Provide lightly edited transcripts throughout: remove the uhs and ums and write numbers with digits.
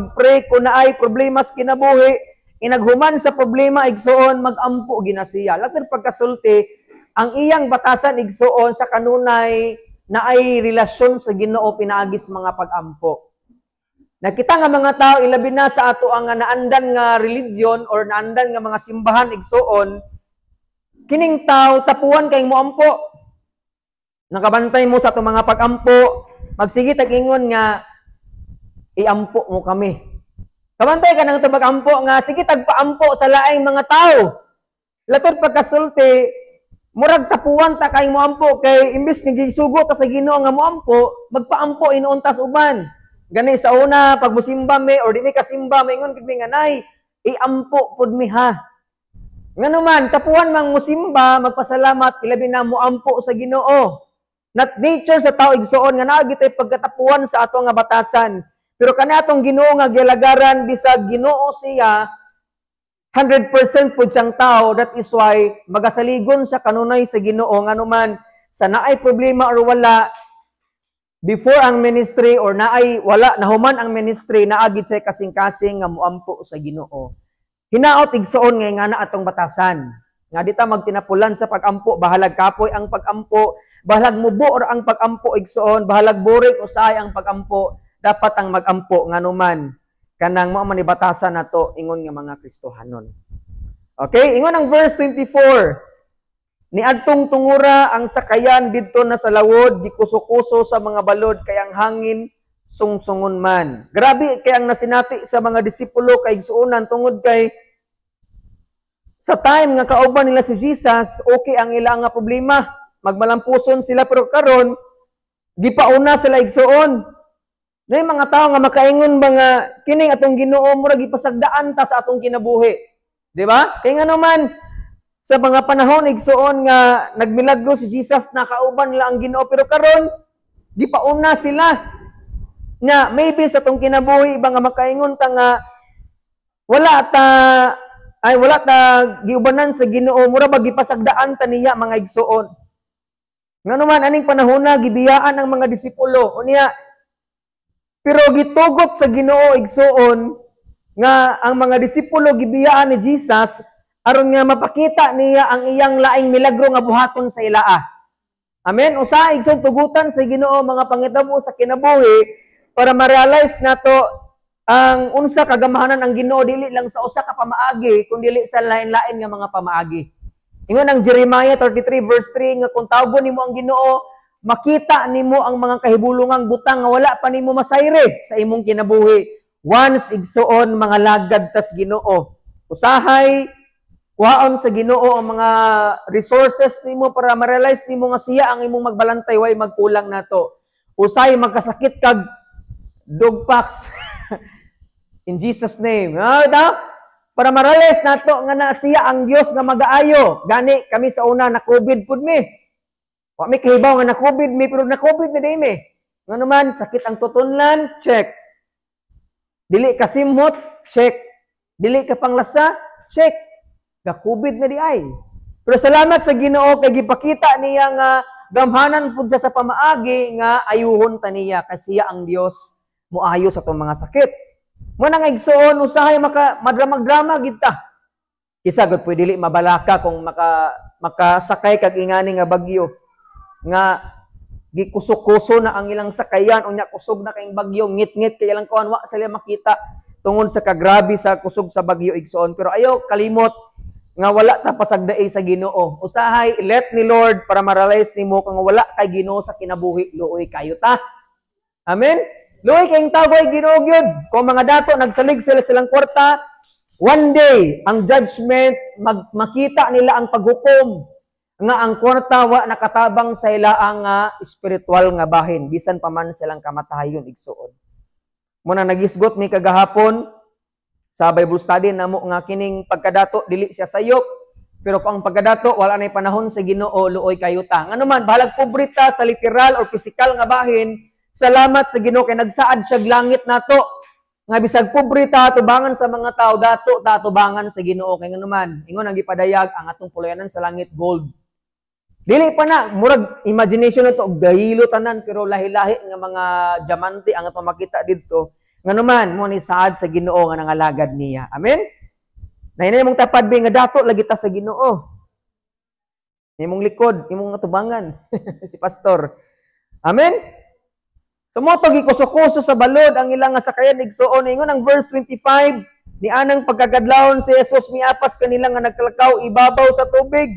mag-pray kung naay problema sa kinabuhi. Inaghuman sa problema, igsuon, magampo gina siya. Later pagkasulti, ang iyang batasan, igsuon, sa kanunay na ay relasyon sa Ginoo pinaagi sa mga pagampo. Nakita nga mga tao, ilabi na sa ato ang naandan nga religion or naandan nga mga simbahan, igsuon, kining tao tapuan kay moampo. Nakabantay mo sa atong mga pagampo, magsige tag ingon nga iampo mo kami. Kabantay ka nang pagampo nga sige tagpaampo sa laing mga tao. Latod pagkasulti, murag tapuan ta kay moampo kay imbes nga gisugo ta sa Ginoo nga moampo, magpaampo inuon tas uban. Gani sa una pag musimba mi or di mi kasimba, maingon gid mi nga, "Nay, iampo pud mi ha." Ngano man tapuan mang musimba, magpasalamat, ilabi na moampo sa Ginoo. Not nature sa tao, igsuon, nga naa gitay pagkatapuan sa ato nga batasan. Pero kani atong Ginoo nga gilagaran, bisag Ginoo siya, 100% pud siyang tao. That is why magasaligon sa kanunay sa Ginoo, ngano man sa naay problema or wala before ang ministry or naay wala nahuman ang ministry, naa gid siya kasing-kasing nga muampo sa Ginoo. Hinaot, igsuon, nga nga na atong batasan. Nga di ta magtinapulan sa pagampo, bahalag kapoy ang pagampo, bahalag mubo or ang pagampo, igsuon, bahalag boring usahay ang pagampo, dapat ang magampo, nganuman kanang mao man ni batasan nato ingon nga mga Kristohanon. Okay, ingon ang verse 24. Niadtong tungura ang sakayan didto na sa lawod, gikuso-kuso sa mga balod kay ang hangin sungsungon man. Grabe kay ang nasinati sa mga disipulo kay igsuonan, tungod kay sa time nga kauban nila si Jesus, okay ang ilang nga problema. Magmalampuson sila, pero karon gipauna sila, igsuon. Nay mga tao nga makaingon ba nga kining atong Ginoo murag gipasagdaan ta sa atong kinabuhi. Di ba? Kay ngano man sa mga panahon, igsuon, nga nagmilagro si Jesus, nakauban nila ang Ginoo, pero karon gipauna sila. Nga maybe sa atong kinabuhi ba nga makaingon ta nga wala ta ay wala ta giubanan sa Ginoo, mura ba gipasagdaan ta niya, mga igsuon. Ngano man aning panahon na gibiyaan ang mga disipulo unya, pero gitugot sa Ginoo, igsuon, nga ang mga disipulo gibiyaan ni Jesus aron nga mapakita niya ang iyang laing milagro nga buhaton sa ilaa. Amen. Usa, igsoon, tugutan sa Ginoo mga pangitabo sa kinabuhi para ma-realize nato ang unsa kagamahanan ang Ginoo, dili lang sa usa ka pamaagi kundi sa lain-lain nga mga pamaagi. Ingon ang Jeremiah 33 verse 3 nga kung tawgon nimo ang Ginoo, makita nimo ang mga kahibulungang butang nga wala pa nimo masayre sa imong kinabuhi. Once, igsuon, mga lagad tas Ginoo. Usahay kuhaon sa Ginoo ang mga resources nimo para ma-realize nimo nga siya ang imong magbalantay, way magkulang nato. Usahay magkasakit kag dog packs. In Jesus' name. Ah, da? Para ma-realize nato nga na siya ang Dios nga magaayo. Gani kami sa una na COVID pud mi. Wa mi kahibaw nga na COVID mi, pero na COVID na diay mi. Ngano man sakit ang tutunlan, check. Dili ka simhot, check. Dili ka panglasa, check. Ga-COVID na diay. Pero salamat sa Ginoo kay gipakita niya nga gamhanan pud siya sa pamaagi nga ayuhon ta niya, kay siya ang Dios moayo sa atong mga sakit. Mo nang, igsuon, usahay maka madrama-drama gid ta. Kisa gud pwede dili mabalaka kung makasakay kag ingani nga bagyo nga gikuso-kuso na ang ilang sakayan, unya kusog na kayong bagyo, ngit-ngit kay ilang kuan, wa sila makita tungod sa kagrabe sa kusog sa bagyo, igsoon. Pero ayo kalimot nga wala ta pasagdae sa Ginoo. Usahay let ni Lord para ma-realize nimo kung wala kay Ginoo sa kinabuhi, luoy kayo ta. Amen. Luoy kayong tagoy Ginoo gyud. Kung mga dato nagsalig sila silang kwarta, one day ang judgment makita nila ang paghukom nga ang kwarta wa nakatabang sa ila ang spiritual nga bahin bisan pa man silang kamatayon, igsuon. Muna nagisgot mi kagahapon sa Bible study namo nga kining pagkadato dili siya sayop, pero kung ang pagkadato wala nay panahon sa Ginoo, luoy kayo ta. Ngano man bahalag pobre ta sa literal or physical nga bahin, salamat sa Ginoo kay nagsaad siya langit nato nga bisag pobre ta tubangan sa mga tao, dato ta tubangan sa Ginoo, kay ngano man ingon ang gipadayag, ang atong puluyanan sa langit gold. Dili pa na murag imagination na to gahilo tanan, pero lahi-lahi nga mga diamante ang atong makita didto. Nganuman mo ni saad sa Ginoo nga nangalagad niya. Amen. Nahinay mong tapad bi nga dato lagi ta sa Ginoo. Imong likod, imong atubangan si pastor. Amen. So mo to gikuso-kuso sa balod ang ilang nga sakayan, igsuon. Ingon ang verse 25, ni anang pagkakadlawon, si Jesus miapas kanila nga nagkalakaw ibabaw sa tubig.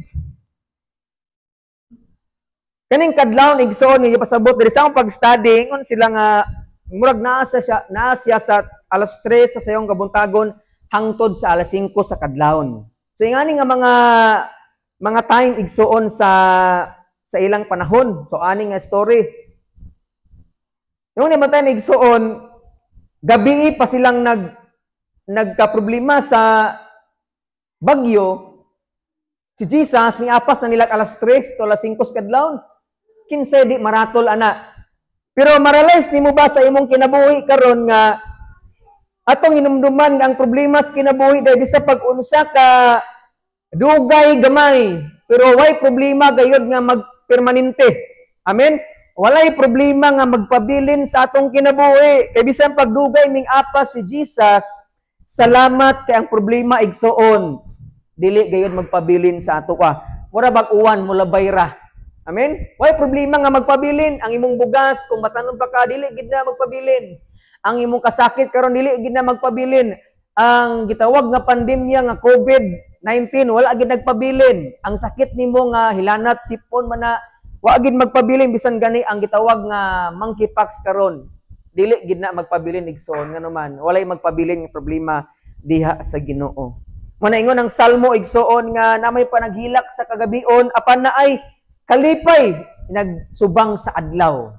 Kaning kadlawon, igsuon, nga gipasabot diri sa akong pag-study, ingon sila nga murag naa siya sa alas 3 sa sayong kabuntagon hangtod sa alas 5 sa kadlawon. So ingani nga mga time, igsuon, sa ilang panahon. So ani nga story. Yung ni tayo, igsuon, gabi pa silang nagka-problema sa bagyo, si Jesus miapas na nila alas 3 to alas 5 sa kadlawon. Kinsay di maratol ana? Pero ma-realize nimo ba sa imong kinabuhi karon nga atong hinumduman nga ang problema sa kinabuhi dahil bisa pag unsa ka dugay gamay, pero way problema gayud nga magpermanente. Amen. Walay problema nga magpabilin sa atong kinabuhi. Kay bisan pagdugay ming apas si Jesus, salamat kay ang problema, igsuon, dili gayud magpabilin sa ato ka. Mura bag uwan, mulabay ra. Amen? Way problema nga magpabilin. Ang imong bugas, kung batanon pa ka, dili gid na magpabilin. Ang imong kasakit karon, dili gid na magpabilin. Ang gitawag nga pandemya nga COVID-19, wala gid nagpabilin. Ang sakit nimo nga hilanat, sipon man na, wa gid magpabilin. Bisan gani ang gitawag nga monkeypox karon, dili gid na magpabilin, igsoon, nganuman walay magpabilin nga problema diha sa Ginoo. Mao na ingon ang Salmo, igsuon, nga na may panaghilak sa kagabion apan naay kalipay nagsubang sa adlaw.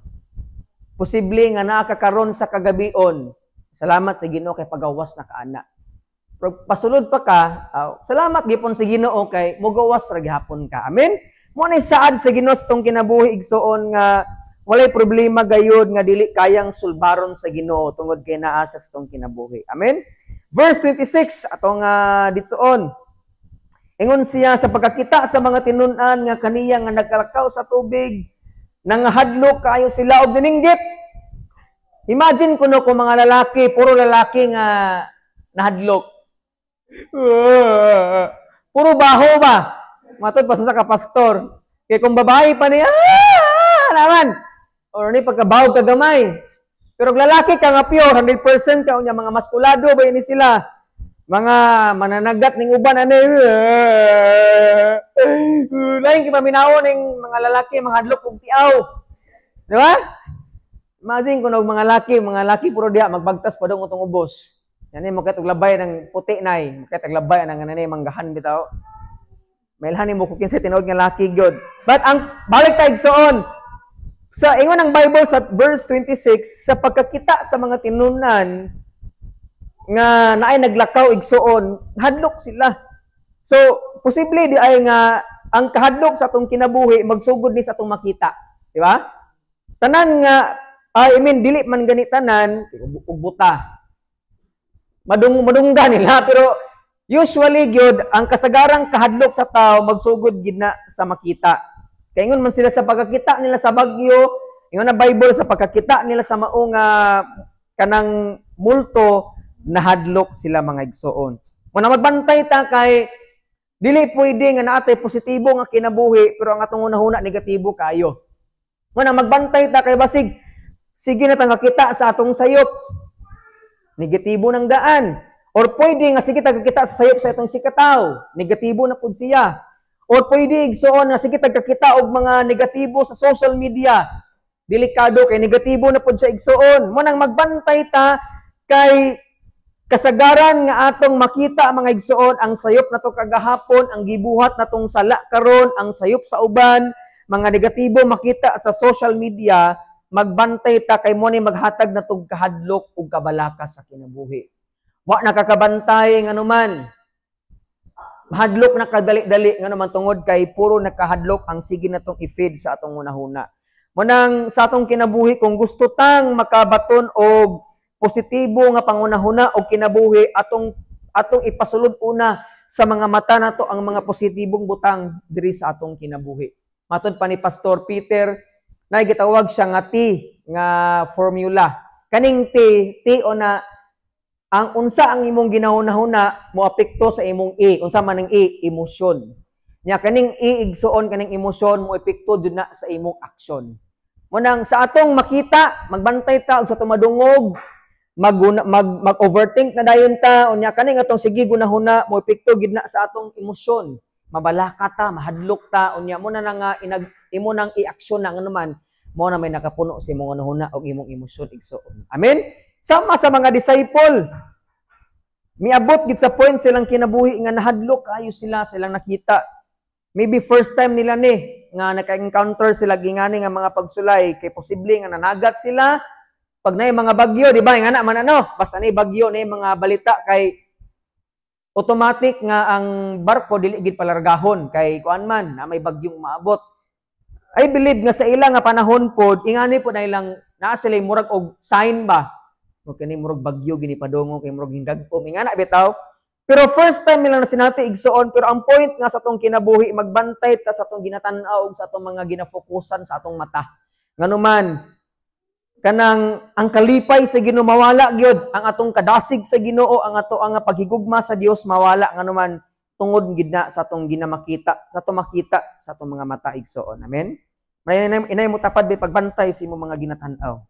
Posible nga naa ka karon sa kagabion. Salamat sa Ginoo kay pagawas na kaana. Pero pasulod pa ka, salamat gipon sa Ginoo kay mogawas ra gihapon ka. Amen. Mo na saad sa Ginoo sa tong kinabuhi, igsuon, nga walay problema gayud nga dili kayang sulbaron sa Ginoo tungod kay naa sa tong kinabuhi. Amen. Verse 26 atong ditsoon. Ingon siya, sa pagkakita sa mga tinun-an nga kaniya nga nagkalakaw sa tubig, nangahadlok kaayo sila og nininggit. Imagine kuno kung mga lalaki, puro lalaki nga nahadlok. Puro baho ba? Matod pa sa ka pastor. Kay kung babae pa niya, ah, naman. Or ni pagkabawog ka gamay. Pero kung lalaki ka nga pure, 100% ka, unya mga maskulado ba ini sila? Mga mananagat ning uban ani. Lain kay paminaw ning mga lalaki mga hadlok og tiaw. Di ba? Imagine kung og mga laki puro diha magbagtas pa dong utong ubos. Yani mo kay labay ng puti nay, mo kay labay ng anani manggahan bitaw. Mailhan mo kung kinsay tinuod nga laki gyud. But ang balik ta, igsoon. Sa ingon ang Bible sa verse 26, sa pagkakita sa mga tinunan nga naay naglakaw, igsuon, hadlok sila. So, posible di ay nga ang kahadlok sa atong kinabuhi magsugod ni sa atong makita, di ba? Tanan nga, I mean, dili man gani tanan ug buta. Madungga nila, pero usually gyud ang kasagarang kahadlok sa tao magsugod gid na sa makita. Kay ingon man sila, sa pagkakita nila sa bagyo, ingon ang Bible, sa pagkakita nila sa mao nga kanang multo, nahadlok sila, mga igsoon. Muna magbantay ta kay dili pwede nga naatay positibo nga kinabuhi pero ang atong hunahuna negatibo kayo. Muna magbantay ta kay basig sige na tang kakita sa atong sayop, negatibo ng daan. Or pwede nga sige ta kakita sa sayop sa itong sikataw, negatibo na pud siya. Or pwede, igsoon, nga sige ta kakita og mga negatibo sa social media. Delikado kay negatibo na pud siya, igsoon. Mo nang magbantay ta kay kasagaran nga atong makita, mga igsoon, ang sayop nato kagahapon, ang gibuhat natong sala karon, ang sayop sa uban, mga negatibo makita sa social media, magbantay ta kay mo ni maghatag natong kahadlok ug kabalaka sa kinabuhi. Wa nakakabantay, nganuman mahadlok na kadali-dali, nganuman tungod kay puro nakahadlok ang sige natong i-feed sa atong hunahuna. Munang sa atong kinabuhi, kung gusto tang makabaton og positibo nga pangunahuna og kinabuhi, atong ipasulod una sa mga mata nato ang mga positibong butang diri sa atong kinabuhi. Matod pa ni Pastor Peter, na gitawag siya nga T nga formula. Kaning T, T o na ang unsa ang imong ginahuna-huna mo apekto sa imong E. Unsa man ang E? Emosyon. Nya kaning E, igsuon, kaning emosyon mo epekto jud na sa imong aksyon. Mo nang sa atong makita, magbantay ta og sa atong madungog, mag mag mag-overthink na dayon ta, unya kaning atong sige gunahuna mo epekto gid na sa atong emosyon. Mabalaka ta, mahadlok ta, unya mo na nga inag imo nang i-aksyon na nganuman mo na may nakapuno sa imong hunahuna og imong emosyon, igsuon. Amen. Sama sa mga disciple, miabot gid sa point silang kinabuhi nga nahadlok kayo sila silang nakita. Maybe first time nila ni nga naka-encounter sila gingani nga mga pagsulay, kay posible nga nanagat sila pag naay mga bagyo, di ba? Nga na man ano, basta ni bagyo ni mga balita kay automatic nga ang barko dili gid palargahon kay kuan man na may bagyong maabot. I believe nga sa ila nga panahon pod, ingani pod na ilang naa sila murag og sign ba. O kani murag bagyo gini padungo kay murag hindagpom, ingana bitaw. Pero first time nila na sinati, igsuon, pero ang point nga sa atong kinabuhi, magbantay ta sa atong ginatan-aw sa atong mga ginafokusan sa atong mata. Nganuman kanang ang kalipay sa Ginoo mawala gyud, ang atong kadasig sa Ginoo, ang ato ang paghigugma sa Dios mawala, nganuman tungod gid na sa atong ginamakita, sa atong makita sa atong mga mata, igsuon. Amen. May inay mo tapad bay pagbantay sa imong mga ginatan-aw.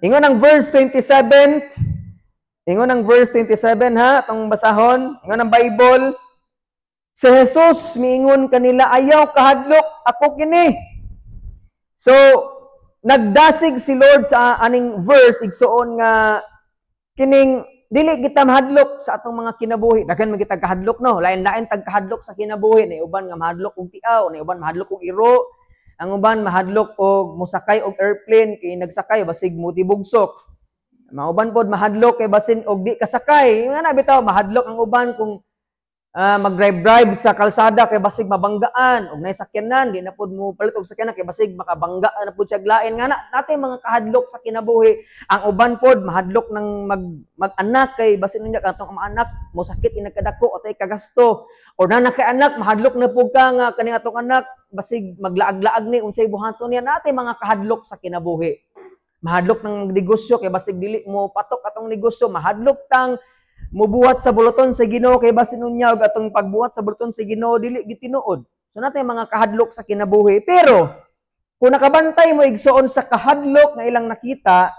Ingon ang verse 27, ingon ang verse 27 ha, atong basahon, ingon ang Bible, si Jesus miingon kanila, "Ayaw kahadlok, ako kini." So, nagdasig si Lord sa aning verse, igsuon, nga kining dili kita mahadlok sa atong mga kinabuhi. Daghan man kita kahadlok, no? Lain-lain tag kahadlok sa kinabuhi. Nay uban nga mahadlok og tiaw, nay uban mahadlok og iro, ang uban mahadlok og mosakay og airplane kay nagsakay basig mutibugsok. Mga uban pod mahadlok kay basin og di kasakay. Nga na bitaw, mahadlok ang uban kung mag-drive-drive sa kalsada kay basig mabanggaan og nay sakyanan, di na pod mo palit og sakyanan kay basig makabangga na pod siya lain. Nga na natay mga kahadlok sa kinabuhi. Ang uban pod mahadlok ng mag-anak kay basin niya katong mga anak mo sakit inagkadako atay kagasto, or na kay anak mahadlok na pud ka nga kaning atong anak basig maglaag-laag ni, unsay buhaton niya. Natay mga kahadlok sa kinabuhi. Mahadlok ng negosyo kay basig dili mo patok atong negosyo. Mahadlok tang mubuhat sa buluton sa Ginoo kay basin unya og atong pagbuhat sa buluton sa Ginoo dili gitinuod. So natay mga kahadlok sa kinabuhi. Pero kung nakabantay mo, igsuon, sa kahadlok nga ilang nakita,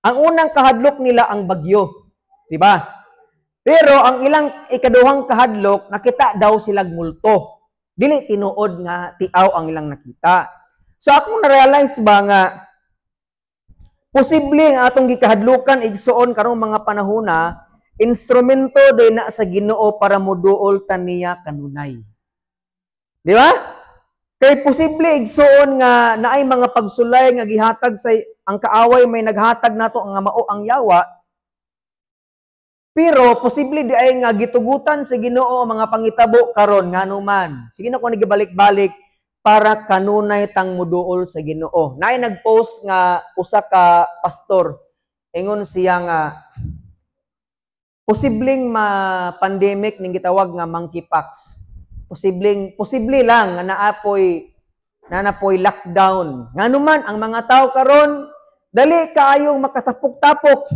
ang unang kahadlok nila ang bagyo, di ba? Pero ang ilang ikaduhang kahadlok, nakita daw silang multo. Dili tinuod nga tiaw ang ilang nakita. So akong na-realize ba nga posible nga atong gikahadlukan, igsuon, karong mga panahona, instrumento din na sa Ginoo para moduol ta niya kanunay. Di ba? Kay posible, igsuon, nga naay mga pagsulay nga gihatag sa ang kaaway, may naghatag nato nga mao ang yawa. Pero posible di ay nga gitugutan sa Ginoo ang mga pangitabo karon, ngano man. Sige na ko nagibalik-balik, para kanunay tang muduol sa Ginoo. Naay nagpost nga usa ka pastor, ingon siya nga posibleng ma-pandemic ning gitawag nga monkeypox. Posibleng posible lang nga naapoy lockdown. Ngano man ang mga tao karon dali kaayong makatapok-tapok.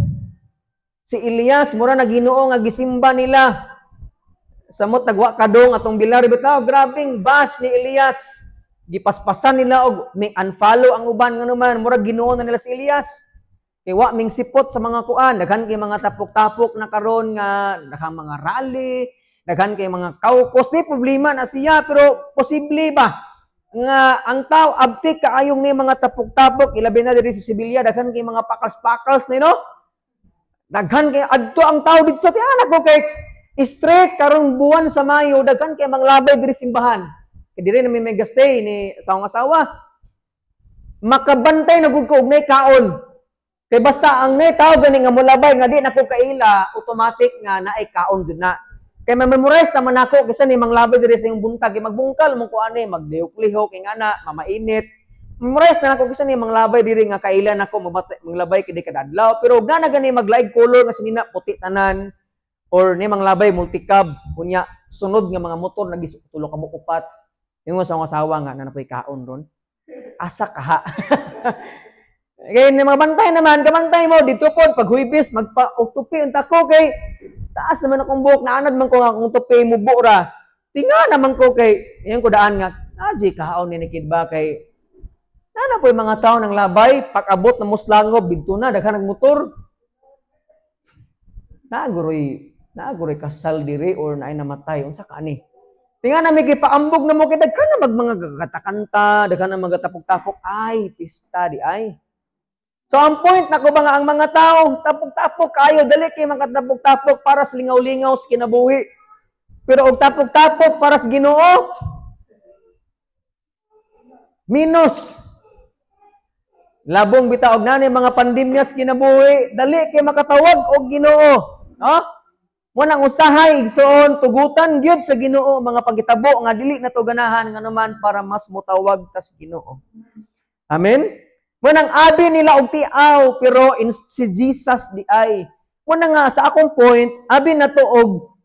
Si Elias mura na Ginoo nga gisimba nila. Samot nagwa kadong atong bilar bitaw, grabing bash ni Elias. Gipaspasan nila og may unfollow ang uban, ngano man murag Ginoo na nila si Elias. Kay wa ming sipot sa mga kuan, daghan kay mga tapok-tapok na karon nga daghang mga rally, daghan kay mga caucus, di problema na siya, pero posible ba nga ang tao abtik kaayong ni mga tapok-tapok, ilabi na diri sa Sevilla, daghan kay mga pakals-pakals ni, no? Daghan kay adto ang tao dito sa tiyan ako kay straight karong buwan sa Mayo, daghan kay manglabay diri simbahan. Kay diri na may mega stay ni sa akong asawa. Makabantay na gud ko og nay kaon. Kay basta ang nay tao gani nga molabay nga di nako kaila, automatic nga naay kaon gud na. Kay ma-memorize naman nako kaysa ni manglabay diri sa imong buntag, kay magbungkal mo ko ani, maglihok-lihok kay ngana, mamainit. Memorize na nako kaysa ni manglabay diri nga kaila nako manglabay kay di kadadlaw. Pero gana gani mag-live color nga sinina puti tanan or ni manglabay multicab, unya sunod nga mga motor nagis tulo ka upat. Ingon sa akong asawa nga na napoy kaon ron. Asa kaha? Kay mga bantay naman, kabantay mo dito pod pag Huwebes magpa tupi unta ko kay taas naman akong buhok, naanad man ko nga akong tupi mubo ra. Tinga naman ko kay iyan ko daan nga aji kaon ni kid ba kay nana po yung mga tao ng labay pag-abot na muslangob didto na daghan nagmotor. Naaguroy kasal diri or naay namatay, unsa ka ani? Tinga na may gipaambog na mo kay daghan na mag mga katakanta, daghan na magatapok-tapok, ay pista di ay. So ang point nako ba nga ang mga tao tapok-tapok kayo, dali kay makatapok-tapok para sa lingaw-lingaw sa kinabuhi. Pero og tapok-tapok para sa Ginoo, minus. Labong bitaw og nani mga pandemya sa kinabuhi, dali kay makatawag og Ginoo, no? Mo nang usahay igsoon tugutan gyud sa Ginoo mga pagitabo nga dili nato ganahan nga naman para mas motawag ta sa Ginoo. Amen. Mo nang abi nila og tiaw pero si Jesus di ay. Mo na nga sa akong point, abi nato og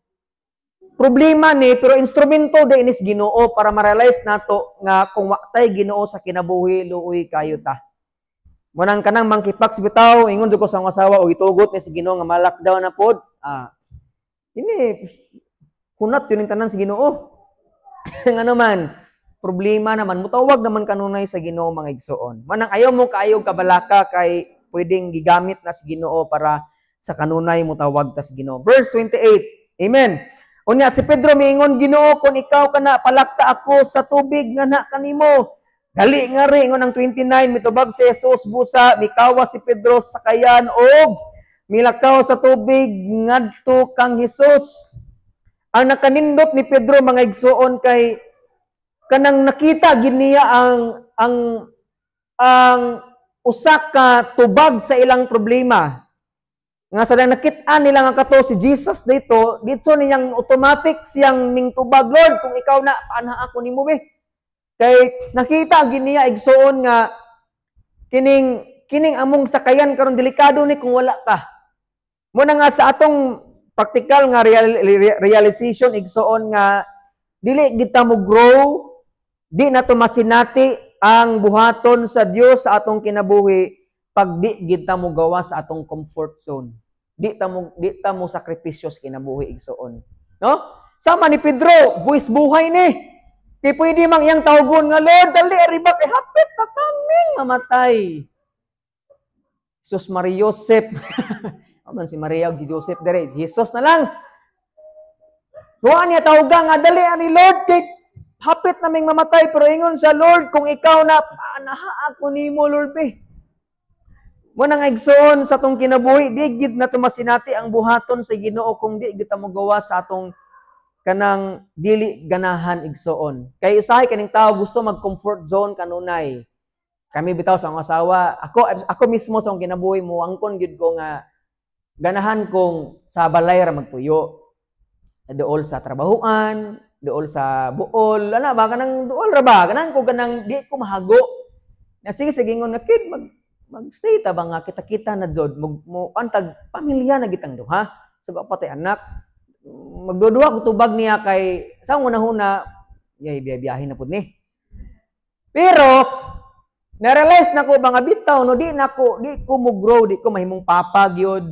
problema ni pero instrumento di inis Ginoo para ma-realize nato nga kung wa tay Ginoo sa kinabuhi, luoy kayo ta. Mo nang kanang monkeypox bitaw, ingon jud ko sa akong asawa og itugot ni si Ginoo nga ma-lockdown na pod. Ini kunat yun yung tanan sa Ginoo. Nga naman, problema naman, mutawag naman kanunay sa Ginoo mga igsoon. Manang ayaw mo kaayo kabalaka kay pwedeng gigamit na sa Ginoo para sa kanunay mutawag ta sa Ginoo. Verse 28. Amen. Unya si Pedro miingon, "Ginoo, kung ikaw kana, palakta ako sa tubig nga na kanimo." Dali nga ri, ingon ang 29, mitubag si Jesus busa, mikawas si Pedro sa sakayan og milakaw sa tubig ngadto kang Hesus. Ang nakanindot ni Pedro mga igsoon kay kanang nakita gid niya ang usa ka tubag sa ilang problema. Nga sa nakit-an nila nga kato si Jesus dito, dito niyang automatic siyang mingtubag, "Lord, kung ikaw na, paanha ako nimo be." Kay nakita gid niya igsoon nga kining kining among sakayan karon delikado ni kung wala ka. Mo na nga sa atong practical nga realization igsoon nga dili kita mo grow, di nato masinati ang buhaton sa Dios sa atong kinabuhi pag di kita mo gawa sa atong comfort zone. Di ta mo sakripisyo sa kinabuhi igsoon. No? Sama ni Pedro, buwis buhay ni. Kay pwede mang iyang tawgon nga, "Lord, dali ari ba kay hapit na kaming mamatay." Jesus Maria Joseph. Man si Maria ug si Joseph dire, Jesus na lang. Wa niya tawga nga, "Dali ani Lord kay hapit naming mamatay," pero ingon sa, "Lord, kung ikaw na, paanaha ako nimo, Lord be." Mo nang igsoon sa atong kinabuhi, di gid na masinati ang buhaton sa Ginoo kung di gid ta mogawa sa atong kanang dili ganahan igsoon. Kay usahay kaning tao gusto mag comfort zone kanunay. Kami bitaw sa akong asawa, ako ako mismo sa akong kinabuhi mo angkon gid ko nga ganahan kong sa balay ra magpuyo. Duol sa trabahuan, duol sa buol, ana ba kanang duol ra ba? Kanang ko kanang di ko mahago. Na sige sige ingon na kid mag-stay ta ba nga kita-kita na jud mo antag pamilya na gitang duha. So pa tay anak. Magduduha ko tubag niya kay sa una-huna yay biyahe na pud ni. Pero na-realize na ko mga bitaw no, di na ko di ko mo grow, di ko mahimong papa gyud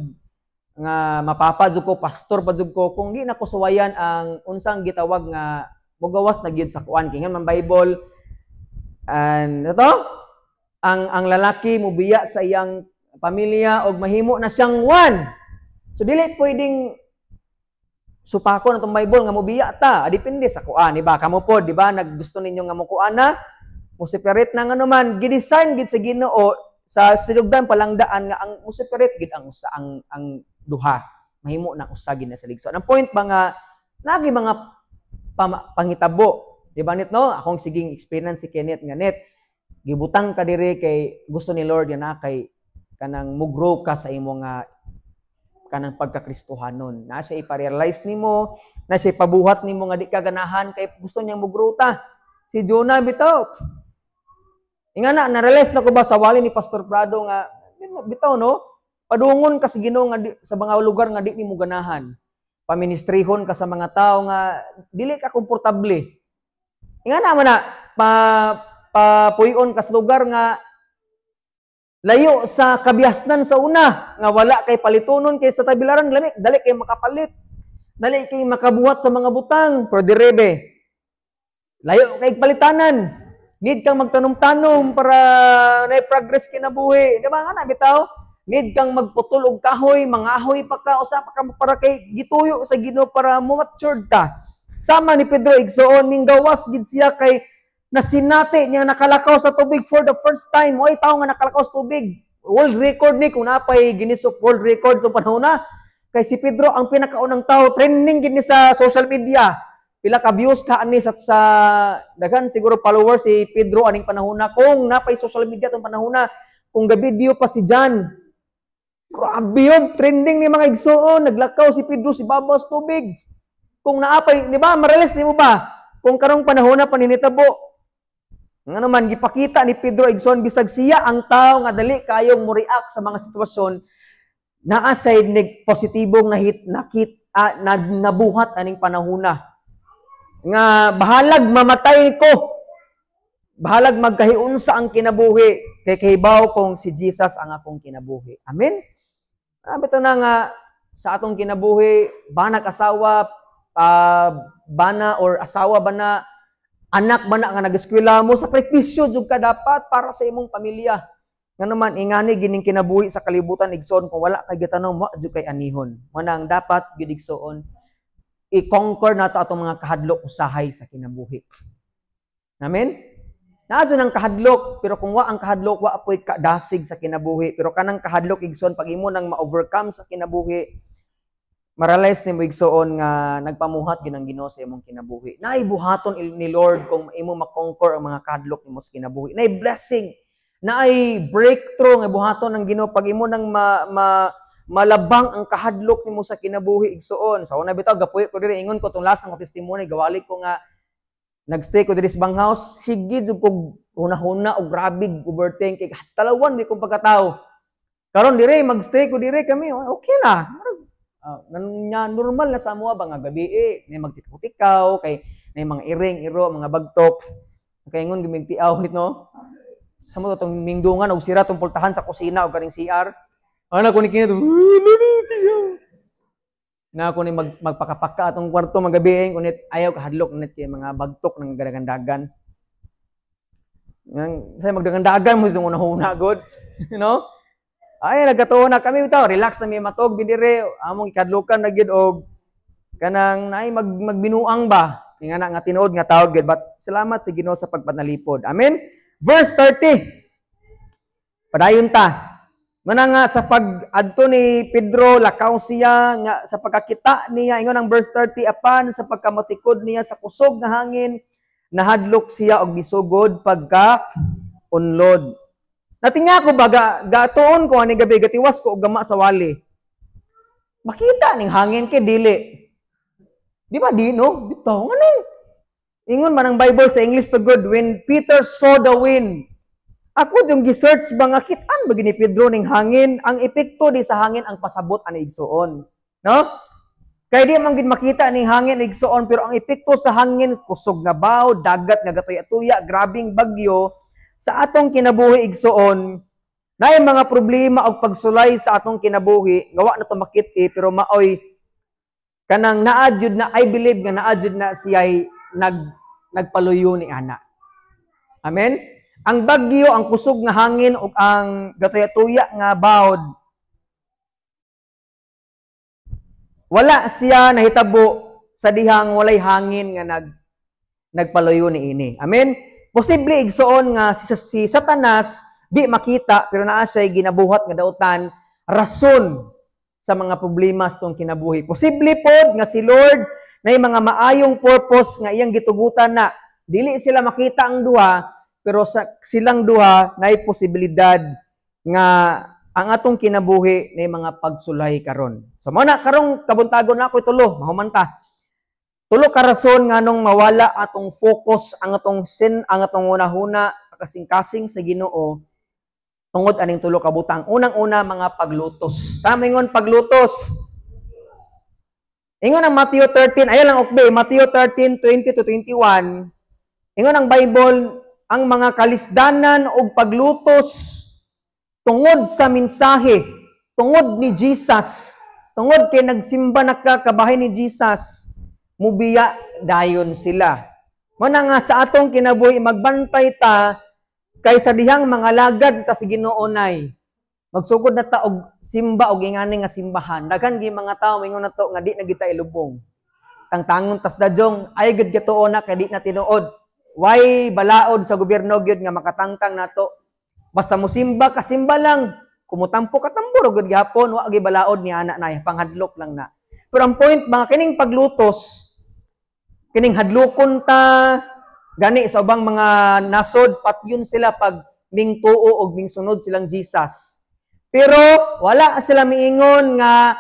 nga mapapa jud ko, pastor pa jud ko kung di na ko suwayan ang unsang gitawag nga mogawas na gyud sa kuan kay man Bible and ito ang lalaki mobiya sa iyang pamilya og mahimo na siyang one. So dili pwedeng supako na tong Bible nga mobiya ta, depende sa kuan, di ba? Kamo pod, di ba? Naggusto ninyo nga mokuan na, mo separate na nga naman, gidesign gid sa Ginoo sa sinugdan palangdaan nga ang mo separate gid ang usa ang duha. Mahimo na usa gid na sa ligso. Ang point ba nga nagi mga pangitabo, di ba nit no? Akong siging experience si Kenneth nga net gibutang ka diri kay gusto ni Lord yan na kay kanang mo-grow ka sa imo nga kanang pagkakristohanon. Na siya ipa-realize nimo, na siya ipabuhat nimo nga di ka ganahan kay gusto niyang mo-grow ta. Si Jonah bitaw. Inga na, na-realize na ko ba sa wali ni Pastor Prado nga bitaw no, padungon ka sa Ginoo nga di, sa mga lugar nga di nimo ganahan. Paministrihon ka sa mga tao nga dili ka komportable. Inga na man na pa papuy-on ka sa lugar nga Layo sa kabihasnan sa una nga wala kay palitunon kay sa Tagbilaran lami, dali kay makapalit. Dali kay makabuhat sa mga butang, pero dire be, layo kay palitanan. Need kang magtanom-tanom para na progress kinabuhi. Di ba nga na bitaw? Need kang magputol og kahoy, mangahoy pa ka, usa pa ka para kay gituyo sa Ginoo para mo matured ka. Sama ni Pedro, igsoon, minggawas gid siya kay nasinati niya nakalakaw sa tubig for the first time. Oy, tao nga nakalakaw sa tubig. World record ni kung napay Guinness of World Record tong panahon na. Kay si Pedro ang pinakaunang tao, trending gid ni sa social media. Pila ka views ka ani sa daghan siguro followers si Pedro aning panahon na kung napay social media tong panahon na, kung ga-video pa si John. Grabe yun, trending ni mga igsoon, naglakaw si Pedro si babaw sa tubig. Kung naapay, di ba, ma-release nimo ba? Kung karong panahon na paninitabo. Nga naman, gipakita ni Pedro, igsoon, bisag siya ang tao nga dali kayong mo-react sa mga sitwasyon, naa say nig positibong nahit nakit na, nabuhat aning panahona. Nga bahalag mamatay ko, bahalag magkahiunsa ang kinabuhi, kay kahibaw kong si Jesus ang akong kinabuhi. Amen? Sabi na nga sa atong kinabuhi, banag asawa, bana or asawa bana, anak bana nga nag-eskwela mo, sakripisyo jud ka dapat para sa imong pamilya. Nga naman ingani gining kinabuhi sa kalibutan, igsoon, kung wala kay gitanom, wa jud kay anihon. Mao nang dapat gyud, igsoon, i-conquer nato atong mga kahadlok usahay sa kinabuhi. Amen? Naa jud ang kahadlok, pero kung wa ang kahadlok, wa po'y kadasig sa kinabuhi. Pero kanang kahadlok, igsoon, pag imo nang ma-overcome sa kinabuhi, ma-realize nimo, igsoon, nga nagpamuhat gyud ang Ginoo sa imong kinabuhi. Naay buhaton ni Lord kung imo ma-conquer ang mga kahadlok nimo sa kinabuhi. Naay blessing, naay breakthrough nga buhaton ng Ginoo pag imo nang ma, ma malabang ang kahadlok nimo sa kinabuhi, igsoon. Sa una bitaw gapuyo ko diri, ingon ko tong last ng testimony, gawali ko nga nagstay ko diri sa banghouse, sige jud kog huna-huna og grabe overthink kay talawan di kong pagkatao. Karon dire magstay ko dire kami, okay na. Normal na sa amoa ba nga gabi eh, may magtikaw kay may mga iring iro, mga bagtok. Kay ingon gimig tiaw nito. Sa mo tong mingdungan og sira tong pultahan sa kusina og kaning CR. Ana ko ni kini na ako ni magpakapaka atong kwarto magabi kunit ayaw kahadlok nit kay mga bagtok ng gadagandagan. Nang say magdagandagan mo itong una-una god. You know? Ay nagkatuo na kami bitaw, relax na mi matog bidire, among ikadlukan na gyud og kanang naay magbinuang ba. Nga na nga tinuod nga tawag gyud, but salamat sa Ginoo sa pagpanalipod. Amen. Verse 30. Padayon ta. Muna nga sa pag-adto ni Pedro, lakaw siya nga sa pagkakita niya, ingon ang verse 30, apan sa pagkamatikod niya sa kusog nga hangin, nahadlok siya og misugod pagka unlod. Natinga ko ba, gatuon ko ani gabi, gatiwas ko og gama sa wali. Makita ning hangin kay dili. Di ba di no? Bitaw nganong? Ingon man ang Bible sa English pa good, when Peter saw the wind. Ako yung gi-search ba nga kit-an ba gini Pedro ning hangin, ang epekto di sa hangin ang pasabot ani, igsuon. No? Kay di man gid makita ning hangin, igsuon, pero ang epekto sa hangin kusog nga baw, dagat nga gatuya-tuya, grabing bagyo sa atong kinabuhi, igsuon. Naay mga problema og pagsulay sa atong kinabuhi, gawa na to makit-i, pero maoy kanang naa jud na, I believe nga naa jud na siya'y nagpaluyo ni ana. Amen? Ang bagyo, ang kusog nga hangin ug ang gatuya-tuya nga bawd, wala siya nahitabo sa dihang walay hangin nga nagpaluyo ni ini. Amen? Posible, igsuon, nga si Satanas di makita pero naa siya ginabuhat nga dautan, rason sa mga problema sa tong kinabuhi. Posible pod nga si Lord na mga maayong purpose nga iyang gitugutan na dili sila makita ang duha, pero sa silang duha naay posibilidad nga ang atong kinabuhi na mga pagsulay karon. So mao na karong kabuntagon na ako tulo, mahuman ta. Tulo ka rason nganong mawala atong focus, ang atong sin, ang atong hunahuna, kasing-kasing sa Ginoo tungod aning tulo ka butang. Unang-una, mga paglutos. Tama, ingon paglutos. Ingon ang Matthew 13, ayan lang okbe, Matthew 13:20 to 21. Ingon ang Bible, ang mga kalisdanan og paglutos Tungod sa mensahe, tungod ni Jesus, tungod kay nagsimba na ka kabahin ni Jesus, mubiya dayon sila. Muna nga sa atong kinabuhi magbantay ta kay sa dihang mga lagad ta sa Ginoo nay. Magsugod na ta og simba og ingani nga simbahan. Daghan gi mga tawo mingon nato nga di na kita ilubong. Tangtangon tas dadyong ay gid katuo na kay di na tinuod. Way balaod sa gobyerno gyud nga makatangtang nato. Basta musimba ka, simba lang. Kumutampo ka, tambo gud gihapon, wa gi balaod ni ana na, panghadlok lang na. Pero ang point, mga kining paglutos, kining hadlokon ta gani sa ubang mga nasod, patyon sila pag mingtuo og mingsunod silang Jesus. Pero wala sila miingon nga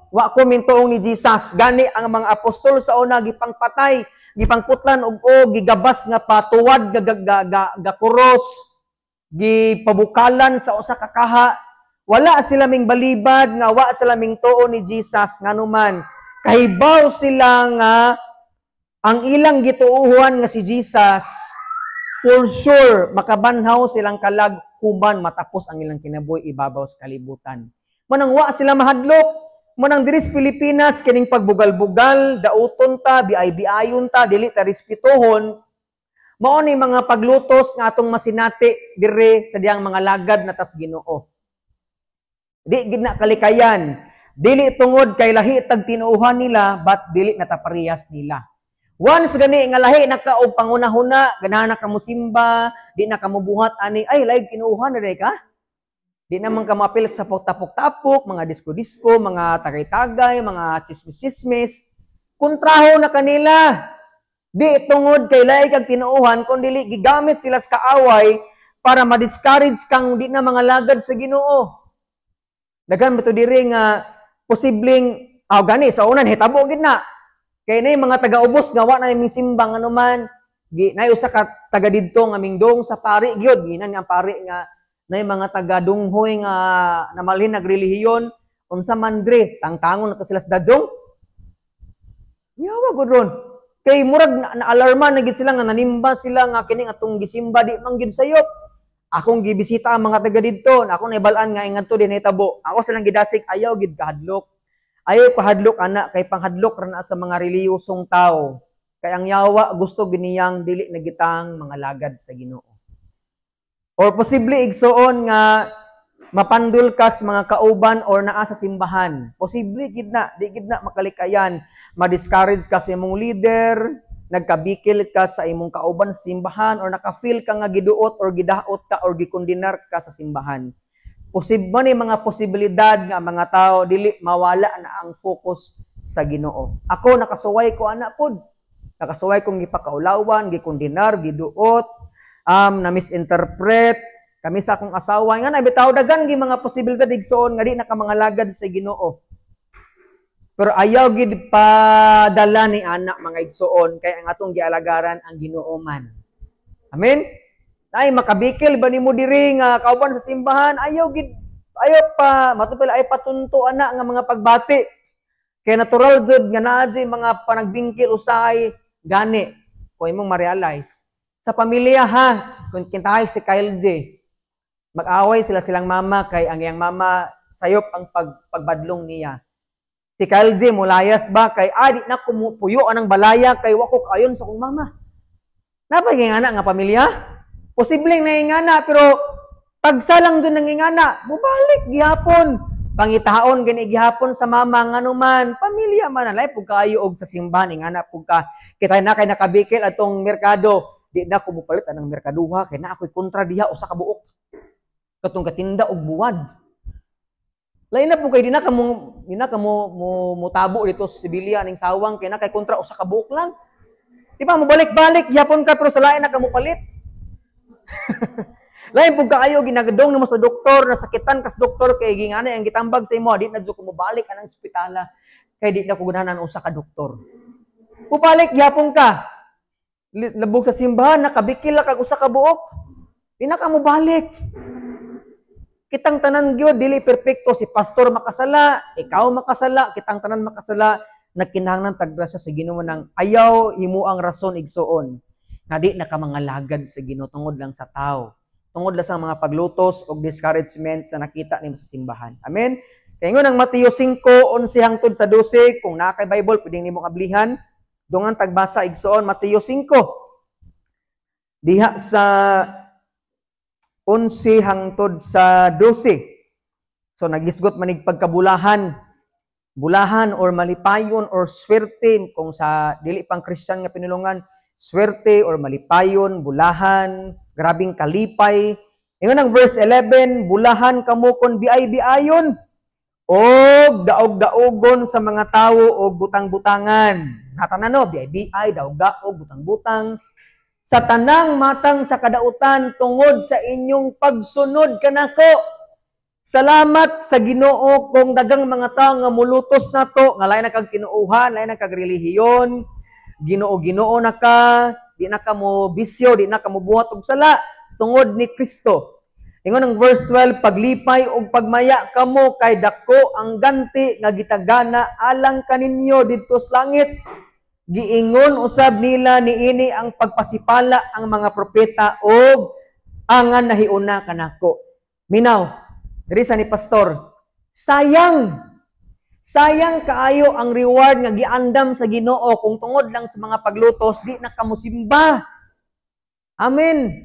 wa ko mintuong ni Jesus. Gani ang mga apostol sa una gipangpatay, gipangputlan og o gigabas nga patuwad ga, ga, ga, ga kuros, gipabukalan sa usa ka kaha. Wala sila ming balibad nga wa sila mingtuo ni Jesus, nganuman kahibaw sila nga ang ilang gituohan nga si Jesus, for sure makabanhaw silang kalag human matapos ang ilang kinabuhi ibabaw sa kalibutan. Manang wa sila mahadlok. Manang diri sa Pilipinas kining pagbugal-bugal, dauton ta, biay-biayon ta, dili ta respetuhon. Mao ni mga paglutos nga atong masinati dire sa diyang mga lagad na tas Ginoo. Di gid na kalikayan. Dili tungod kay lahi tag tinuohan nila, but dili na ta parehas nila. Once gani nga lahi na ka og pangunahuna, ganahan na ka mosimba, di na ka mobuhat ani, ay lahi tinuohan na ka. Di naman ka maapil sa tapok-tapok, mga disko-disko, mga tagay-tagay, mga chismis-chismis. Kontraho na kanila. Di tungod kay lahi kag tinuohan, kun dili gigamit sila sa kaaway para ma-discourage kang di na mga lagad sa Ginoo. Daghan ba to diri nga posibleng aw gani sa unan hitabo gid na. Kay nay mga taga-ubos nga wa na ming simbang anuman, gi nay usa ka taga didto nga mingdong sa pari gyud, ginan nga pari nga nay mga taga-dunghoy nga namalhin nagrelihiyon, unsa man dre, tangtangon na to sila sa dadyong. Yawa gud ron. Kay murag na-alarma na gid sila nga nanimba sila nga kining atong gisimba di man gid sayop. Akong gibisita ang mga taga didto, na ako naibal-an nga ingadto din hitabo. Ako silang gidasig, ayaw gid kahadlok. Ayaw kahadlok ana kay panghadlok ra na sa mga reliyosong tao. Kay ang yawa gusto giniyang dili na gitang mga lagad sa Ginoo. Or posible igsuon nga mapandul ka sa mga kauban or naa sa simbahan. Posible gid na, di gid na makalikayan. Ma-discourage ka sa imong leader, nagkabikil ka sa imong kauban sa simbahan, or naka-feel ka nga giduot or gidaot ka or gikondenar ka sa simbahan. Posible ni mga posibilidad nga mga tao dili mawala na ang focus sa Ginoo. Ako nakasuway ko ana pod. Nakasuway kong gipakaulawan, gikondenar, giduot, na misinterpret kami sa akong asawa. Nga na bitaw dagan gi mga posibilidad igsoon nga di na ka mga lagad sa Ginoo. Pero ayaw gid padala ni anak mga igsoon kay ang atong gialagaran ang Ginoo man. Amen. Ay makabikil ba nimo diri nga kauban sa simbahan, ayaw gid, ayaw pa matupil ay patunto ana nga mga pagbati. Kay natural jud nga naa jud mga panagbingkil usahay gani kung imong ma-realize sa pamilya ha, kung kintahay si Kyle J, mag-away sila silang mama kay ang iyang mama sayop ang pagbadlong niya. Si Kyle J mulayas ba kay di na kumupuyo anang balaya kay wa ko kaayon sa akong mama. Napay ngana nga pamilya? Posibleng naingana pero pagsa lang dun nangingana, mubalik gihapon. Pangitaon gani gihapon sa mama nganuman, pamilya man alay pug kaayo og sa simbahan ingana pug ka. Kita na kay nakabikil atong merkado, di na ko mopalit anang merkaduha kay na ako'y kontra diha usa ka buok. Katong katinda og buwad. Lain na pug kay di na ka mo mutabo dito sa Sibilya ning sawang kay na kay kontra usa ka buok lang. Di ba mobalik-balik gihapon ka pero sa lain na ka mopalit. Lain pug kaayo ginagadong namo sa doktor, nasakitan kas doktor kay gingana ang gitambag sa imo, di na jud ko mobalik anang ospitala kay di na ko ganahan usa ka doktor. Mobalik gihapon ka. Labog sa simbahan nakabikil kag usa ka buok. Di na ka mobalik. Kitang tanan gyud dili perpekto, si pastor makasala, ikaw makasala, kitang tanan makasala, nagkinahanglan tag grasya sa Ginoo nang ayaw imo ang rason igsuon. Nga di na ka mga lagad sa Ginoo tungod lang sa tao. Tungod lang sa mga paglutos o discouragement sa nakita nimo sa simbahan. Amen? Kaya ingon ang Mateo 5:11 hangtod sa 12, kung naa kay Bible, pwede nimo ablihan. Dungan tagbasa, igsoon, Mateo 5. Diha sa 11 hangtod sa 12. So nagisgot manig pagkabulahan, bulahan or malipayon or swerte kung sa dili pang Christian nga pinulungan, swerte or malipayon, bulahan, grabing kalipay. Ingon ang verse 11, "Bulahan kamo kon biay-biayon og daog-daogon sa mga tawo og butang-butangan." Natanan no, biay-biay, daog-daog, butang-butang sa tanang matang sa kadautan tungod sa inyong pagsunod kanako. Salamat sa Ginoo kung dagang mga tao nga mulutos nato nga lain na kag tinuohan, lain na kag relihiyon, Ginoo-Ginoo na ka, di na ka mo bisyo, di na ka mo buhat og sala tungod ni Kristo. Ingon ang verse 12, "Paglipay og pagmaya kamo kay dako ang ganti nga gitagana alang kaninyo didto sa langit. Giingon usab nila niini ang pagpasipala ang mga propeta og angan nahiuna kanako." Minaw, diri sa ni pastor, sayang. Sayang kaayo ang reward nga giandam sa Ginoo kung tungod lang sa mga paglutos di na kamusimba. Amen.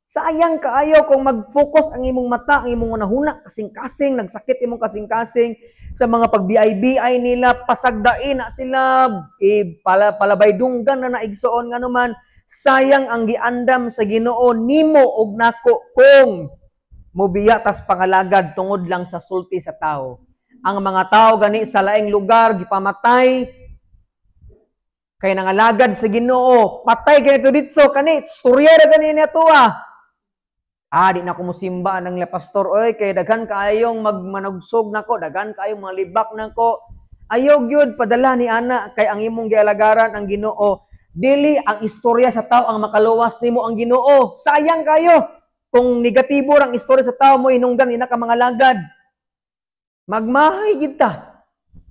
Sayang kaayo kung mag-focus ang imong mata, ang imong hunahuna, kasing-kasing, nagsakit imong kasing-kasing sa mga pag-BI-BI nila, pasagdain na sila, eh, palabay dunggan na naigsoon nga naman, sayang ang giandam sa Ginoo nimo og nako kung mubiya tas pangalagad tungod lang sa sulti sa tao. Ang mga tao gani sa laing lugar gipamatay kay nangalagad sa Ginoo. Patay ganito ditso kani, storya ra gani niya tuwa. Ah, di na ko musimba ang la pastor oy kay daghan kaayong magmanugsog nako, daghan kaayong mga libak nako. Ayaw gyud padala ni ana kay ang imong gialagaran ang Ginoo. Dili ang istorya sa tao ang makaluwas nimo, ang Ginoo. Sayang kayo kung negatibo ang istorya sa tao mo hinungdan di na ka mangalagad. Magmahay gid ta.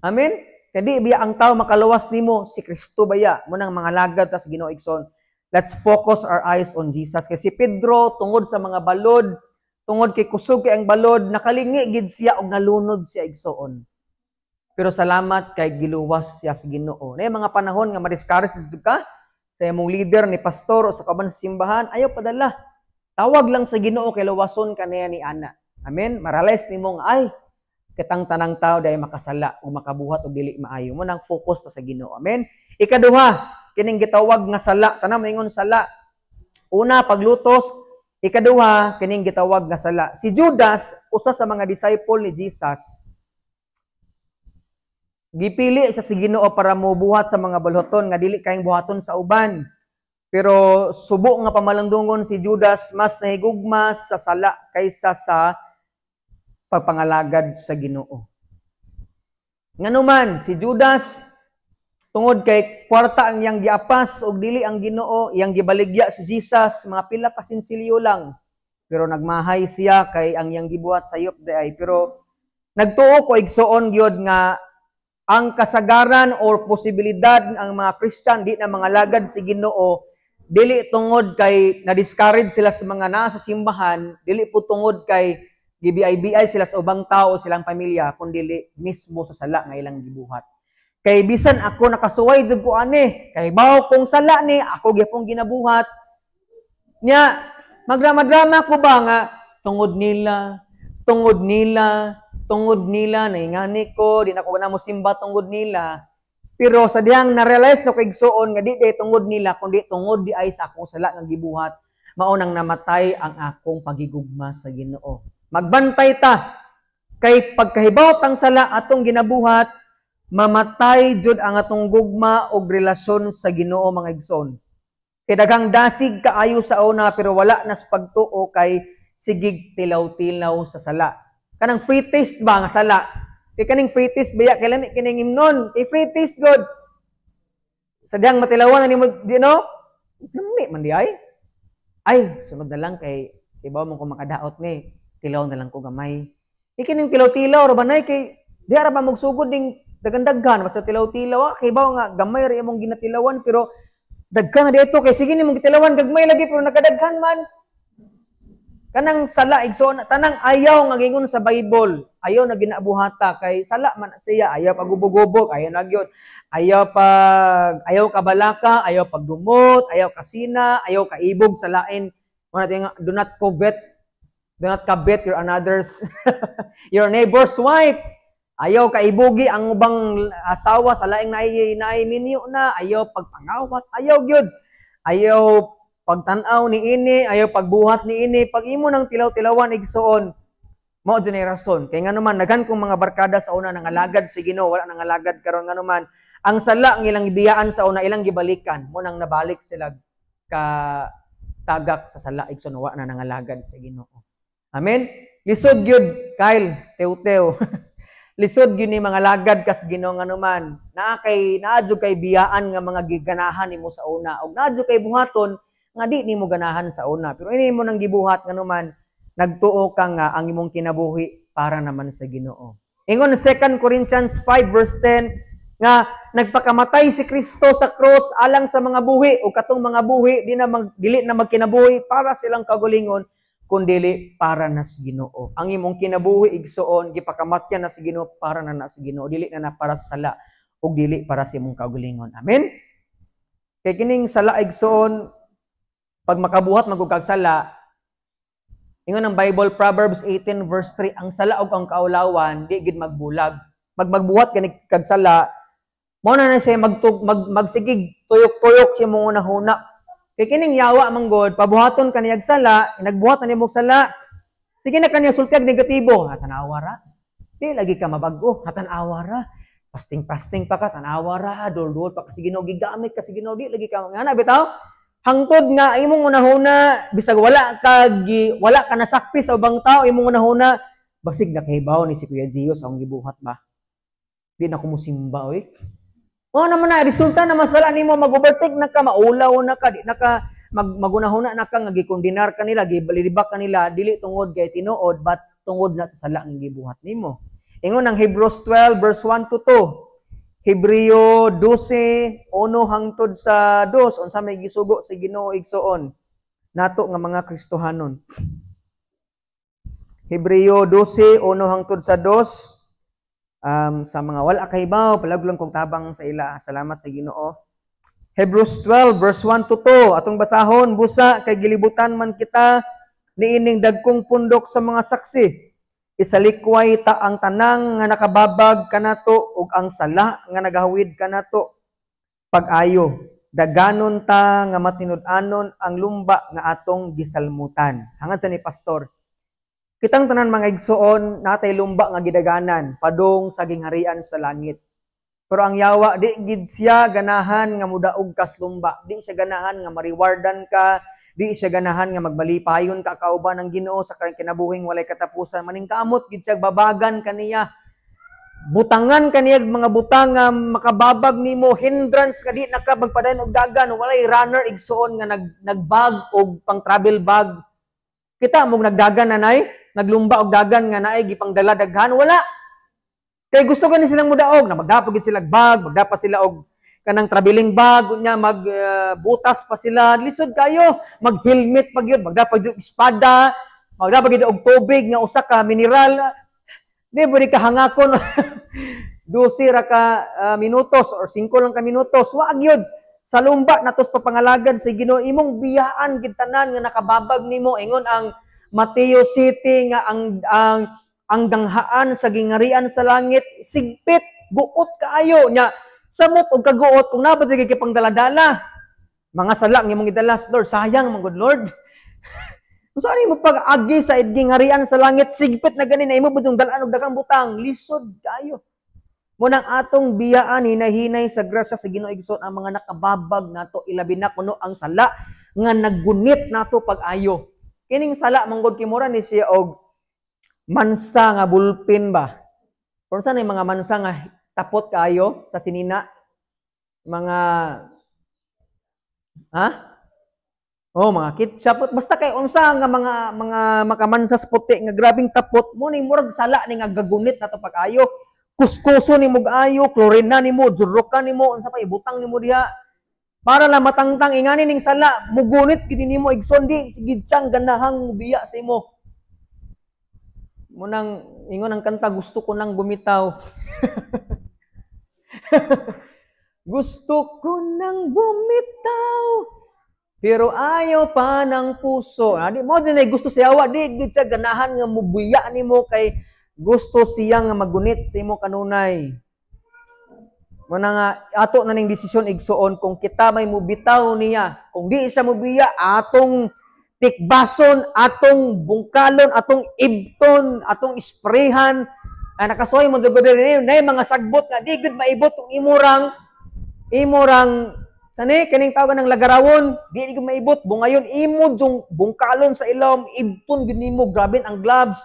Amen? Kay di biya ang tao makaluwas nimo, si Kristo baya mo nang mangalagad ta sa Ginoo, igsoon. Let's focus our eyes on Jesus. Kasi si Pedro, tungod sa mga balod, tungod kay kusog kay ang balod, nakalingi gid siya og nalunod siya, igsoon. Pero salamat kay giluwas siya sa Ginoo. Na mga panahon nga ma-discourage ka sa imong leader ni pastor o sa kaban sa simbahan, ayaw padala. Tawag lang sa Ginoo kay luwason ka niya ni ana. Amen. Ma-realize nimo nga ay kitang tanang tao dahil makasala o makabuhat og dili maayo. Mo nang focus ta sa Ginoo. Amen. Ikaduha, kining gitawag nga sala. Tanang maingon sala. Una, paglutos. Ikaduha, kining gitawag nga sala. Si Judas, usa sa mga disciple ni Jesus, gipili sa si Ginoo para mobuhat sa mga balhoton nga dili kayang buhaton sa uban. Pero subo nga pamalandungon si Judas, mas nahigugma sa sala kaysa sa pagpangalagad sa Ginoo. Nganuman si Judas, tungod kay kwarta ang iyang giapas og dili ang Ginoo, iyang gibaligya si Jesus, mga pila ka sinsilyo lang. Pero nagmahay siya kay ang iyang gibuhat sayop diay. Pero nagtuo ko, igsoon, gyud nga ang kasagaran or posibilidad ang mga Christian di na mangalagad si Ginoo dili tungod kay na-discourage sila sa mga nasa simbahan, dili po tungod kay gi-BI sila sa ubang tao o silang pamilya, kundi mismo sa sala nga ilang gibuhat. Kay bisan ako nakasuway jud ko ani, kay bawo kong sala ni ako gyapon ginabuhat. Nya magdrama-drama ko ba nga tungod nila, tungod nila, tungod nila naingani ko, di na ko na mo simba tungod nila. Pero sa dihang na-realize no kay igsuon nga di day tungod nila kundi tungod di ay sa akong sala nga gibuhat, mao nang namatay ang akong pagigugma sa Ginoo. Magbantay ta kay pagkahibaw tang sala atong ginabuhat, mamatay jud ang atong gugma og relasyon sa Ginoo, mga igsoon. Kay daghang dasig kaayo sa una pero wala na sa pagtuo kay sigig tilaw-tilaw sa sala. Kanang free taste ba nga sala? Kay kaning free taste biya kay lami kining imnon, kay free taste god. Sa dihang matilawan na nimo di no? Lami man di ay. Ay, sunod na lang kay ibaw mo ko makadaot ni, tilaw na lang ko gamay. Ikining tilaw-tilaw ra ba nay kay di ra ba magsugod ning daghan-daghan basta tilaw-tilaw, kay baw nga gamay ra imong ginatilawan pero daghan na dito kay sige nimong gitilawan gagmay lagi pero nakadaghan man. Kanang sala, igsoon, tanang ayaw nga gingon sa Bible, ayaw na ginabuhata kay sala man siya, ayaw pagubog-gubog, ayaw na gyud. Ayaw pag ayaw kabalaka, ayaw pagdumot, ayaw kasina, ayaw kaibog sa lain. Mao na, do not covet, do not covet your another's your neighbor's wife. Ayaw kaibugi ang ubang asawa sa laing naay naay minyo na, ayaw pagpangawat, ayaw gyud. Ayaw pagtan-aw ni ini, ayaw pagbuhat ni ini, pag imo nang tilaw-tilawan, igsoon, mao jud rason. Kay ngano man, daghan kong mga barkada sa una nangalagad sa Ginoo, wala nangalagad karon. Ngano man, ang sala ang ilang ibiyaan sa una, ilang gibalikan, mao nang nabalik sila ka tagak sa sala, igsoon, wa na nangalagad sa Ginoo. Amen. Lisod gyud, Kyle, tew-tew. Lisod gyud ni mga lagad kas Ginoo, ngano man, naa kay naa jud kay biyaan nga mga giganahan nimo sa una ug naa jud kay buhaton nga di nimo ganahan sa una. Pero ini mo nang gibuhat, ngano man, nagtuo ka nga ang imong kinabuhi para naman sa Ginoo. Ingon 2 Corinthians 5 verse 10 nga nagpakamatay si Kristo sa cross alang sa mga buhi, ug katong mga buhi di na mag, dili na magkinabuhi para silang kaugalingon kundili para na sa Ginoo. Ang imong kinabuhi, igsoon, gipakamatyan na sa Ginoo para na na sa Ginoo, dili na na para sa sala ug dili para sa imong kaugalingon. Amen. Kay kining sala, igsoon, pag makabuhat man kag sala, ingon ang Bible, Proverbs 18 verse 3, ang sala ug ang kaulawan di gid magbulag. Pag magbuhat kani kag sala, mao na na siya magtug mag magsigig tuyok-tuyok sa imong hunahuna. Kay kining yawa man god, pabuhaton kaniyag sala, nagbuhat na nimo sala. Sige na kaniya sultiag negatibo, ha, tan-awa ra. Di lagi ka mabag-o, ha, tan-awa ra. Fasting-fasting pa ka, tan-awa ra, dul-dul pa ka sa Ginoo, gigamit ka sa Ginoo, di lagi ka ngana bitaw. Hangtod nga imong unahuna, bisag wala ka nasakpi sa ubang tao, imong unahuna, basig nakahibaw ni si Kuya Gio sa akong gibuhat ba. Di na ko musimba oy. Mao naman na resulta na masala nimo, mag-overtake na ka, maulaw na ka, di na ka magunahuna na ka nga gikondenar ka nila, gibalibak ka nila, dili tungod kay tinuod but tungod na sa sala nga gibuhat nimo. Ingon ang Hebrews 12 verse 1 to 2. Hebreo 12, 1 hangtod sa 2, unsa may gisugo sa Ginoo, igsoon, nato nga mga Kristohanon? Hebreo 12, 1 hangtod sa 2. Sa mga wala kahibaw, palag lang kong tabang sa ila. Salamat sa Ginoo. Hebrews 12 verse 1 to 2, atong basahon. Busa kay gilibutan man kita niining dagkong pundok sa mga saksi, isalikway ta ang tanang nga nakababag kanato ug ang sala nga nagahawid kanato pag-ayo. Daganon ta nga matinud-anon ang lumba nga atong gisalmutan. Hangad sa ni pastor. Kitang tanan, mga igsoon, natay lumba nga gidaganan padung sa gingharian sa langit. Pero ang yawa, di gid siya ganahan nga mudaog kas lumba. Di siya ganahan nga mariwardan ka, di siya ganahan nga magmalipayon ka kauban ng Ginoo sa kinabuhing walay katapusan. Maningkamot gid siya babagan kaniya. Butangan kaniya mga butang nga makababag nimo, hindrance nga di na ka magpadayon og dagan. Walay runner, igsoon, nga nagbag og pang travel bag. Kita mong nagdagan na nay, naglumba og dagan nga naay gipangdala daghan, wala. Kay gusto gani silang mudaog, na magdapa gid sila bag, magdapa sila og kanang traveling bag, unya mag butas pa sila, lisod kayo, mag-helmet pa gyud, magdapa gyud espada, magdapa gyud og tubig nga usa ka mineral. Di ba di ka hangakon 12 ra ka minutos or 5 lang ka minutos, wa gyud. Sa lumba natos papangalagad sa Ginoo, imong biyaan gid tanan nga nakababag nimo. Ingon ang Mateo City nga ang ganghaan sa gingarian sa langit sigpit, guot kaayo nya. Samot og kaguot kung naa ba gyud kay pangdala-dala. Mga sala nga imong gidala, Lord, sayang man gud, Lord. Kung saan mo pag-agi sa gingharian sa langit, sigpit na gani na imo budong dalaan og daghang butang, lisod kaayo. Mao nang atong biyaan hinahinay sa grasya sa Ginoo, igsoon, ang mga nakababag nato, ilabi na kuno ang sala nga naggunit nato pag-ayo. Kining sala manggod kay mura ni siya og mansa nga bulpin ba. Kung saan yung mga mansa nga tapot kaayo sa sinina, mga ha? Oh, mga ketchup, basta kay unsa nga mga makamansa sa puti nga grabing tapot mo ni murag sala ni nga gagunit nato pag-ayo. Kuskuso ni mo ayo, klorina nimo, jurukan nimo, unsa pa ibutang nimo diha. Para lang matangtang ingani ning sala, mugunit gid nimo, igsoon, di gid siyang ganahang mubiya sa imo. Munang ingon ang kanta, "Gusto ko nang bumitaw. Gusto ko nang bumitaw. Pero ayaw pa ng puso." Ah, di mo din ay gusto siya wa, di gid siya ganahan nga mubiya nimo kay gusto siya nga magunit sa imo kanunay. Muna nga ato na ning desisyon, igsuon, kung kita may mubitaw niya, kung di siya mubiya, atong tikbason, atong bungkalon, atong ibton, atong isprayhan. Ay nakasuway mo jud na mga sagbot nga di gud maibot kung imorang sani kaning tawag ng lagarawon, di gud maibot bungayon imo jung bungkalon sa ilom, ibton gud nimo, grabe ang gloves.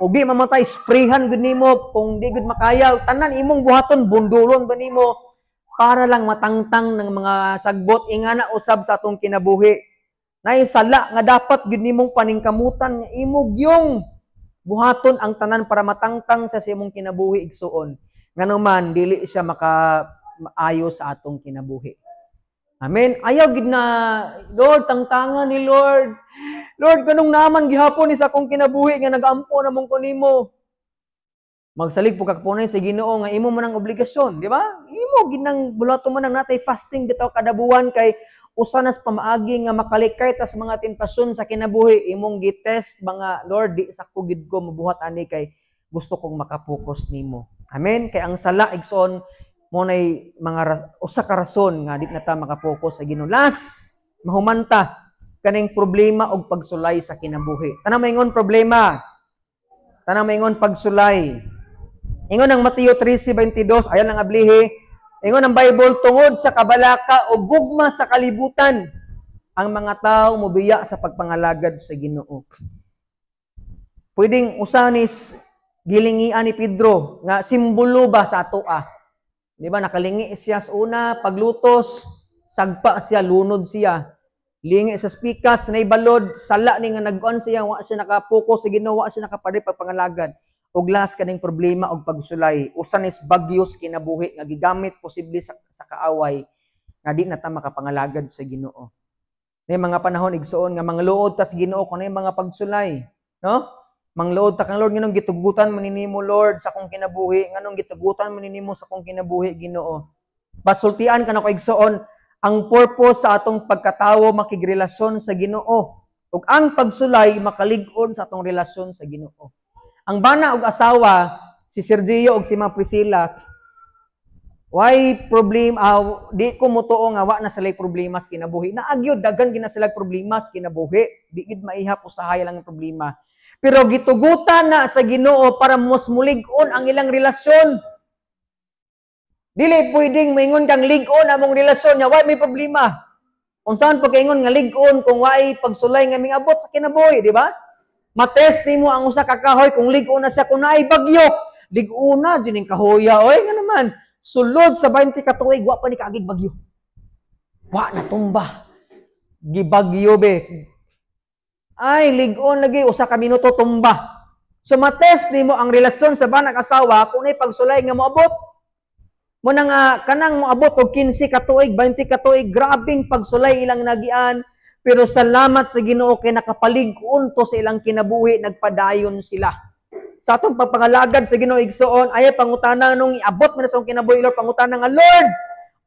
O di mamatay, sprayhan gud nimo kung di gud makaya, tanan imong buhaton, bundulon ba nimo para lang matangtang ng mga sagbot. Ingana usab sa atong kinabuhi. Nay sala nga dapat gud nimong paningkamutan nga imo gyung buhaton ang tanan para matangtang sa imong kinabuhi, igsuon. Ngano man dili siya maka maayo sa atong kinabuhi. Amen. Ayaw gid na, "Lord, tangtangan ni Lord. Lord, kanong naman gihapon ni sa akong kinabuhi nga nagampo na mong kunimo." Magsalig po kapunay sa Ginoo nga imo man ang obligasyon, di ba? Imo ginang bulato man ang natay fasting bitaw kada buwan kay usa nas pamaagi nga makalikay ta sa mga tentasyon sa kinabuhi. Imong gitest mga, "Lord, di sa ko gid ko mabuhat ani kay gusto kong makapokus nimo." Amen. Kay ang sala, igsoon, mo nay mga usa ka rason nga di na ta makapokus sa Ginoo. Last, mahumanta kaning problema og pagsulay sa kinabuhi. Tanang maingon "problema". Tanang maingon "pagsulay". Ingon ang Mateo 13:22, ayan ang ablihi. Ingon ang Bible, tungod sa kabalaka o gugma sa kalibutan, ang mga tao mobiya sa pagpangalagad sa Ginoo. Pwedeng usanis gilingian ni Pedro nga simbolo ba sa atoa. Di ba nakalingi siya sa una, paglutos, sagpa siya, lunod siya. Lingi sa spikas, naibalod, sala ni nga nag-on siya, wa siya nakapokus sa Ginoo, wa siya nakapaday pagpangalagad. Ug last, kaning problema og pagsulay, usa ni bagyos kinabuhi nga gigamit posible sa kaaway nga di na ta makapangalagad sa Ginoo. May mga panahon, igsuon, nga mangluod ta sa Ginoo kung ano mga pagsulay, no? Mangluod ta kang Lord, nganong gitugutan man nimo, Lord, sa akong kinabuhi, nganong gitugutan man nimo sa akong kinabuhi, Ginoo? Basultian ka nako, igsuon, ang purpose sa atong pagkatawo makigrelasyon sa Ginoo. Ug ang pagsulay makalig-on sa atong relasyon sa Ginoo. Ang bana og asawa, si Sergio ug si Ma'am Priscilla, why problem, di ko motuo nga wa na sila problema sa kinabuhi. Naagyod, daghan gina sila problema sa kinabuhi. Di gid maihap usahay lang ang problema. Pero gitugutan na sa Ginoo para mas mulig-on ang ilang relasyon. Dili pwedeng maingon kang lig-on among relasyon nya wa may problema. Kung saan pagkaingon nga lig-on kung waay pagsulay nga mingabot sa kinabuhi, di ba? Matest nimo ang usa ka kahoy kung lig-on na siya kung naay bagyo. Lig-on na jud ning kahoya oy, nga naman. Sulod sa 20 ka tuig wa pa ni kaagig bagyo. Wa na tumba. Gibagyo be. Ay, lig-on lagi, usa ka minuto tumba. So matest nimo ang relasyon sa banag asawa kung nay pagsulay nga moabot. Mo na nga kanang moabot og 15 ka tuig, 20 ka tuig, grabing pagsulay ilang nagian. Pero salamat sa Ginoo kay nakapalig-on to sa ilang kinabuhi, nagpadayon sila. Sa atong pagpangalagad sa Ginoo, igsuon, ay pangutana nung iabot man sa akong kinabuhi, Lord, pangutana nga, "Lord,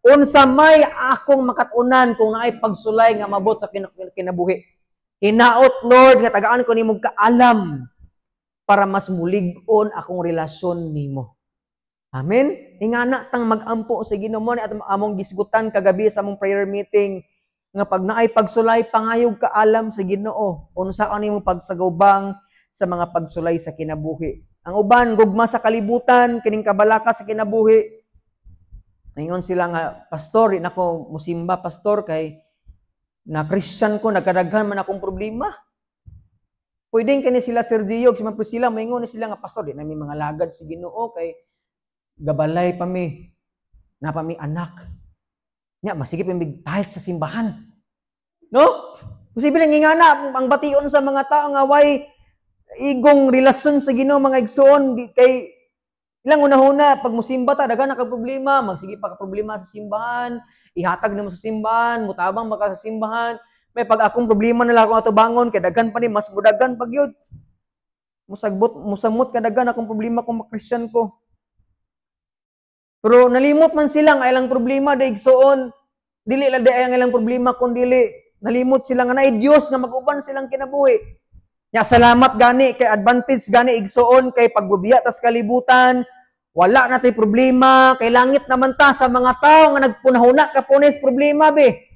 unsa may akong makatunan kung naay pagsulay nga mabot sa kinabuhi? Hinaot, Lord, nga tagaan ko nimo kaalam para mas mulig-on akong relasyon nimo." Amen? Ingana tang magampo sa Ginoo mo ni at among gisgutan kagabi sa among prayer meeting nga pag naay pagsulay, pangayog kaalam sa Ginoo unsa ka nimo pagsagubang sa mga pagsulay sa kinabuhi. Ang uban, gugma sa kalibutan, kining kabalaka sa kinabuhi. Ningon sila nga, "Pastor, di nako musimba, pastor, kay na Christian ko, nagkadaghan man akong problema." Pwedeng kani sila Sergio, si Ma'am Priscilla, maingon ni sila nga, "Pastor, di nami mga lagad sa Ginoo kay gabalay pa mi. Na pa mi anak. Nya masigip mi tithe sa simbahan." No? Posible nga na ang bation sa mga tao nga way igong relasyon sa Ginoo, mga igsoon, kay Ilang unahuna, pag musimba ta, daghan na ka problema, magsige pa ka problema sa simbahan, ihatag nimo sa simbahan, mutabang ba ka sa simbahan, may pag akong problema na lang akong atubangon, kay daghan pa ni, mas mudagan pag yun. Musagbot, musamot kadaghan akong problema kung makristiyan ko. Pero nalimot man sila nga ilang problema da, igsuon. Dili lang di ang ilang problema kung dili nalimot sila nga naay Dios nga mag-uban silang kinabuhi. Nya salamat gani kay advantage gani, igsuon, kay pagbubiya tas kalibutan, wala na tay problema kay langit naman ta sa mga tao nga nagpunahuna kapunis problema be.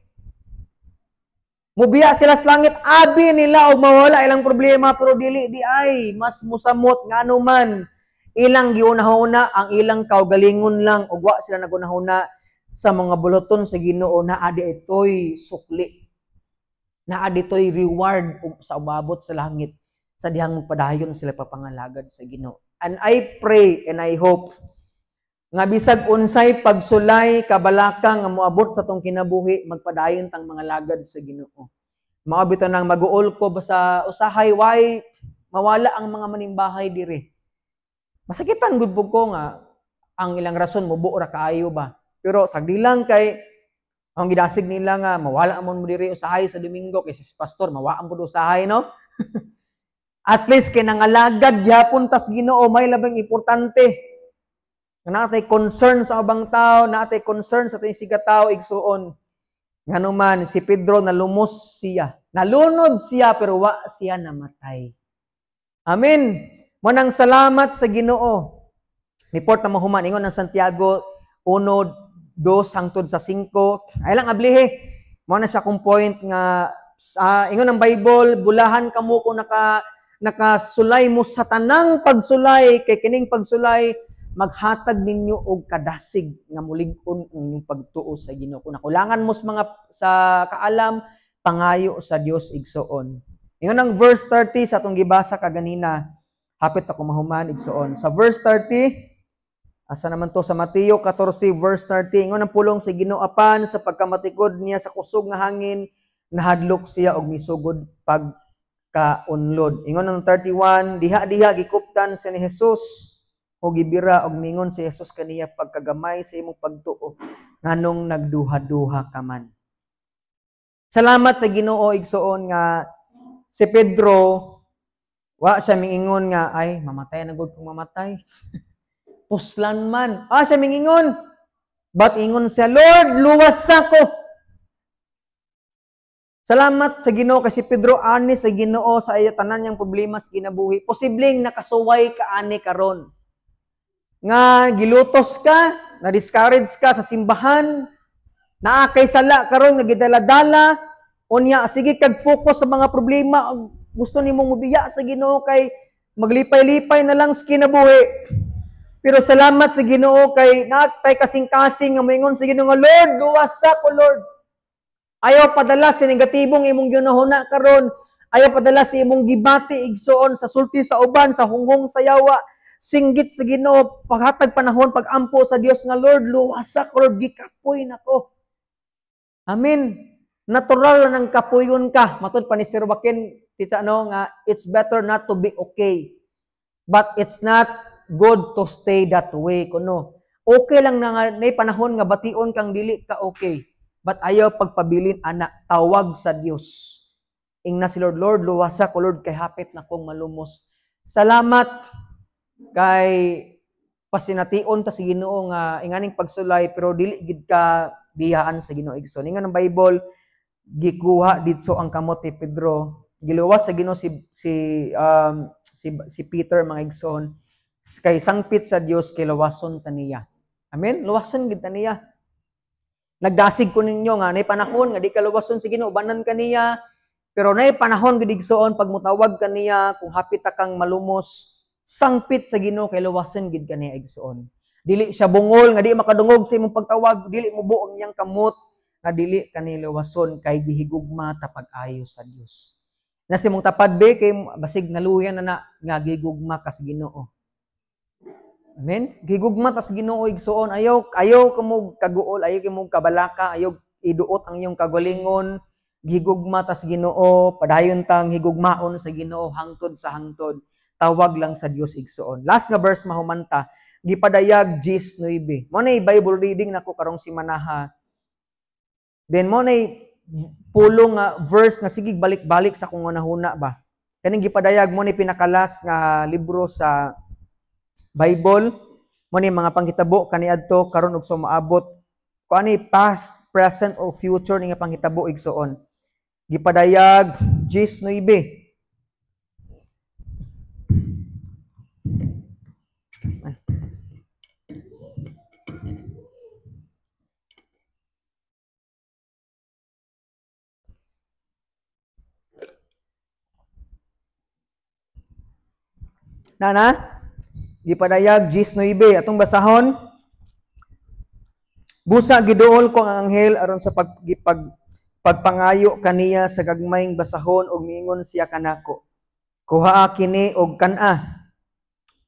Mubiya sila sa langit, abi nila og mawala ilang problema, pero dili di ay mas musamot, ngano man ilang giunahuna ang ilang kaugalingon lang ug wa sila nagunahuna sa mga buluton sa Ginoo na adi itoy sukli, na ditoy reward sa umabot sa langit sa dihang magpadayon sila papangalagad sa Ginoo. And I pray and I hope nga bisag unsay pagsulay, kabalaka nga moabot sa tong kinabuhi, magpadayon tang mga lagad sa Ginoo. Mao bitaw nang maguol ko basta usahay why mawala ang mga manimbahay diri. Masakitan gud pud ko nga ang ilang rason mubo ra kaayo ba. Pero sagdi lang kay ang gidasig nila nga mawala amon mo diri usahay sa Domingo kay si pastor mawaan pud usahay, no? At least kay nangalagad gyapon tas Ginoo, may labing importante. Nga natay concern sa ubang tao, natay concern sa atong siga tao, igsuon. Ngano man si Pedro nalumos siya. Nalunod siya pero wa siya namatay. Amen. Manang salamat sa Ginoo. Report na mahuman ingon ng Santiago 1:2 hangtod sa 5. Ay lang ablihe. Mao na siya kung point nga ingon ng Bible, bulahan kamo kung nakasulay mo sa tanang pagsulay, kay kining pagsulay maghatag ninyo og kadasig nga mulig-on ang inyong pagtuo sa Ginoo. Kung nakulangan mo sa mga sa kaalam, pangayo sa Dios, igsuon. Ingon ang verse 30 sa atong gibasa kaganina, hapit ako mahuman, igsuon. Sa verse 30, asa naman to, sa Mateo 14 verse 30, ingon ang pulong sa Ginoo, apan sa pagkamatikod niya sa kusog nga hangin, nahadlok siya og misugod pagkaunlod. Ingon ang 31, diha-diha gikuptan siya ni Jesus o gibira og mingon si Jesus kaniya, "Pagkagamay sa imong pagtuo, nganong nagduha-duha ka man?" Salamat sa Ginoo, igsuon, nga si Pedro wa siya mingingon nga, "Ay, mamatay na gud kung mamatay. Puslan man." Ah, siya mingingon. But ingon siya, "Lord, luwas ako." Salamat sa Ginoo kasi Pedro ani sa Ginoo sa iya tanan niyang problema sa kinabuhi. Posibleng nakasuway ka ani karon. Nga gilutos ka, na-discourage ka sa simbahan, naa kay sala karon nga gidala-dala, unya sige kag focus sa mga problema, gusto nimong mobiya sa Ginoo kay maglipay-lipay na lang sa kinabuhi. Pero salamat sa Ginoo kay natay kasing-kasing nga moingon sa Ginoo nga, "Lord, luwas ako, Lord." Ayaw padala sa negatibong imong ginahuna karon. Ayaw padala sa imong gibati, igsuon, sa sulti sa uban, sa hunghong sa yawa. Singgit sa Ginoo, paghatag panahon pagampo sa Dios nga, "Lord, luwas ako, Lord, gikapoy nako." Amen. Natural na nang kapuyon ka. Matud pa ni Sir Joaquin, tita, no, nga it's better not to be okay. But it's not good to stay that way kuno. Okay lang na nga nay panahon nga bation kang dili ka okay. But ayaw pagpabilin ana, tawag sa Dios. Ingna si Lord, "Lord, luwasa ko, Lord, kay hapit na kong malumos." Salamat kay pasination ta sa Ginoo nga inganing pagsulay pero dili gid ka biyaan sa Ginoo, igsoon. Ingon ng Bible, gikuha didto ang kamot ni Pedro. Giluwas sa Ginoo si Peter, mga igsoon, kay sangpit sa Dios kay luwason ta niya. Amen. Luwason gid ta niya. Nagdasig ko ninyo nga nay panahon nga di ka luwason sa Ginoo, ubanan ka niya. Pero nay panahon gid, igsoon, pag mutawag ka niya kung hapit ta kang malumos, sangpit sa Ginoo kay luwason gid ka niya, igsoon. Dili siya bungol nga di makadungog sa imong pagtawag, dili mo buong iyang kamot nga dili ka ni luwason kay gihigugma ta pag-ayo sa Dios. Na si mong tapad be kay basig naluyan na na nga gigugma ka sa Ginoo. Amen. Gigugma ta sa Ginoo, igsuon. Ayaw ayaw kamo kaguol, ayaw kamo kabalaka, ayaw iduot ang iyong kagalingon. Gigugma ta sa Ginoo, padayon tang higugmaon sa Ginoo hangtod sa hangtod. Tawag lang sa Dios, igsuon. Last nga verse, mahumanta. Gipadayag 10:9. Mo nay Bible reading nako karong simanaha. Then mo nay pulong nga verse nga sige balik-balik sa akong hunahuna ba. Kaning gipadayag mo ni pinakalas nga libro sa Bible. Mo ni mga panghitabo kaniadto karon ug sa moabot. Kung ani past, present or future ni nga panghitabo igsoon. Gipadayag 10:9. Nana, gipadayag 10:9 atong basahon. Busa giduol ko ang anghel aron sa pagpangayo kaniya sa gagmayng basahon ug miingon siya kanako. Kuhaa kini og kan-a.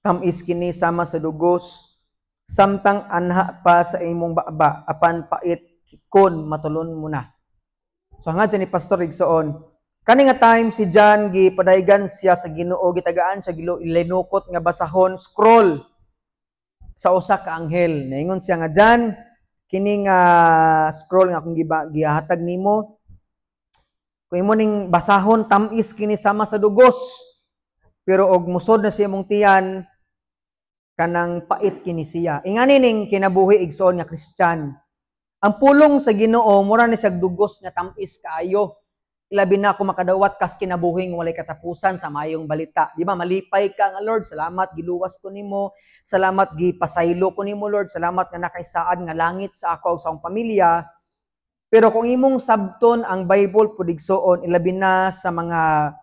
Tam-is kini sama sa dugos samtang anha pa sa imong baba apan pait kon matulon mo na. So hangad sa ni Pastor igsoon, kani nga time si John gipadaygan siya sa Ginoo, gitagaan sa Ginoo linukot nga basahon scroll sa usa ka anghel. Naingon siya nga, John, kini nga scroll nga akong gihatag nimo, kung imo ning basahon tam-is kini sama sa dugos, pero og musod na siya imong tiyan, kanang pait kini siya. Ingani ning kinabuhi igsoon nga Christian. Ang pulong sa Ginoo mura ni siya dugos nga tam-is kaayo. Ilabi na kung makadawat kas kinabuhing walay katapusan sa mayong balita. Di ba? Malipay ka nga, Lord, salamat giluwas ko nimo, salamat gipasaylo ko nimo, Lord, salamat nga nakaisaad nga langit sa ako ug sa akong pamilya. Pero kung imong sabton ang Bible pud igsoon, ilabi na sa mga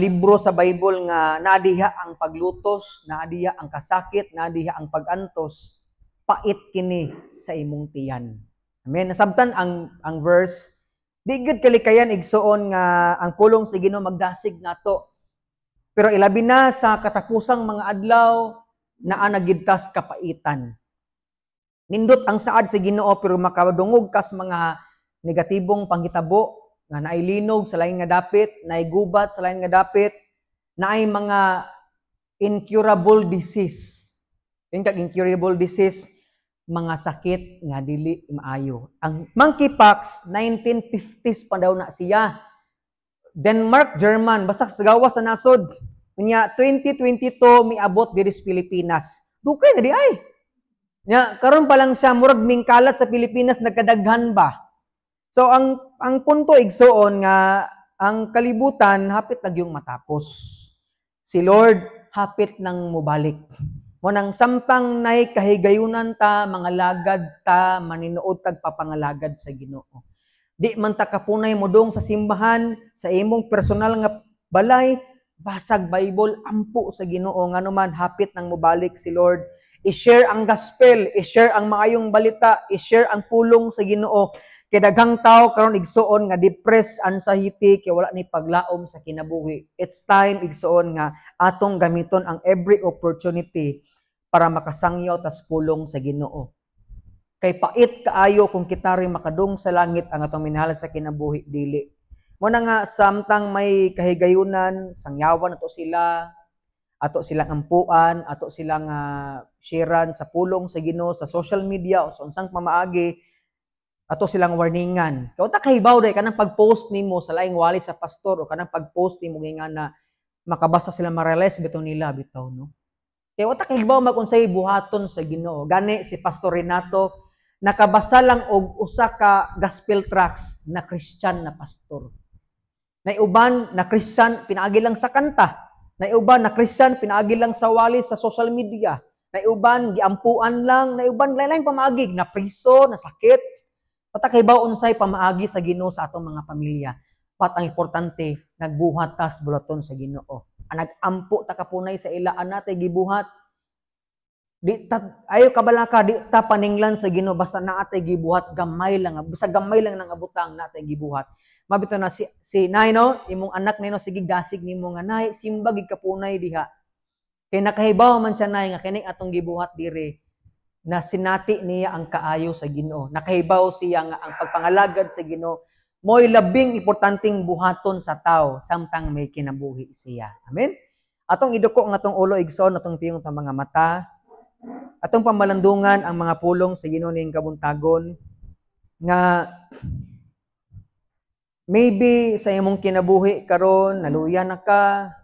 libro sa Bible nga naadiha ang paglutos, naadiha ang kasakit, naadiha ang pagantos, pait kini sa imong tiyan. Amen. Nasabtan ang verse. Di gyud kalikayan igsoon nga ang pulong sa Ginoo magdasig nato. Pero ilabi na sa katapusang mga adlaw naa na gid tas kapaitan. Nindot ang saad sa Ginoo pero makadungog kas mga negatibong panghitabo nga naay linog sa lain nga dapit, naay gubat sa lain nga dapit, naay mga incurable disease. Yun kag incurable disease, mga sakit nga dili maayo. Ang monkeypox, 1950s pa daw na siya. Denmark, German, basta sa gawas sa nasod. Unya 2022 miabot diri sa Pilipinas. Dukay na di ay. Nya karon pa lang siya murag mingkalat sa Pilipinas, nagkadaghan ba. So ang punto igsoon nga ang kalibutan hapit na gyung matapos. Si Lord hapit nang mobalik. Mo nang samtang nay kahigayunan ta, mga lagad ta, maninuod tag papangalagad sa Ginoo. Di man ta kapunay modong sa simbahan, sa imong personal nga balay, basag Bible, ampo sa Ginoo nganuman hapit nang mobalik si Lord. I-share ang gospel, i-share ang maayong balita, i-share ang pulong sa Ginoo. Kay daghang tao karon igsuon nga depressed, anxiety, kay wala ni paglaom sa kinabuhi. It's time igsuon nga atong gamiton ang every opportunity para makasangyaw tas pulong sa Ginoo. Kay pait kaayo kung kita rin makadung sa langit ang atong minahal sa kinabuhi dili. Mo na nga samtang may kahigayunan, sangyawan ato sila, ato silang ampuan, ato silang sharean sa pulong sa Ginoo sa social media o sa unsang pamaagi, ato silang warningan. Kay unta kahibaw day kanang pag-post nimo sa laing wali sa pastor o kanang pag-post nimo nga na makabasa sila, ma-realize bitaw nila bitaw, no. Kay unta kahibaw mag-unsay buhaton sa Ginoo. Gani si Pastor Renato nakabasa lang og usa ka gospel tracts na Christian na pastor. Naiuban na Christian pinaagi lang sa kanta. Naiuban na Christian pinaagi lang sa wali sa social media. Naiuban giampuan lang, naiuban lain-lain pamaagi, na priso, na sakit. Patakay ba unsay pamaagi sa Ginoo sa atong mga pamilya? Pat ang importante, nagbuhat tas bulaton sa Ginoo. Ang nag-ampo ta kapunay sa ila anatay gibuhat. Di ta ayo kabalaka, di ta paninglan sa Ginoo basta naatay gibuhat, gamay lang, basta gamay lang nang abutang natay gibuhat. Mabito na si nay no, imong anak nino sige dasig nimo nga nay, simba gid kapunay diha. Kay nakahibaw man siya nay nga kining atong gibuhat diri na sinati niya ang kaayo sa Ginoo. Nakahibaw siya nga ang pagpangalagad sa Ginoo mo'y labing importanteng buhaton sa tao samtang may kinabuhi siya. Amen. Atong iduko ang atong ulo, igsoon, atong piyong atong mga mata. Atong pamalandungan ang mga pulong sa Ginoo ning kabuntagon nga maybe sa imong kinabuhi karon naluya na ka,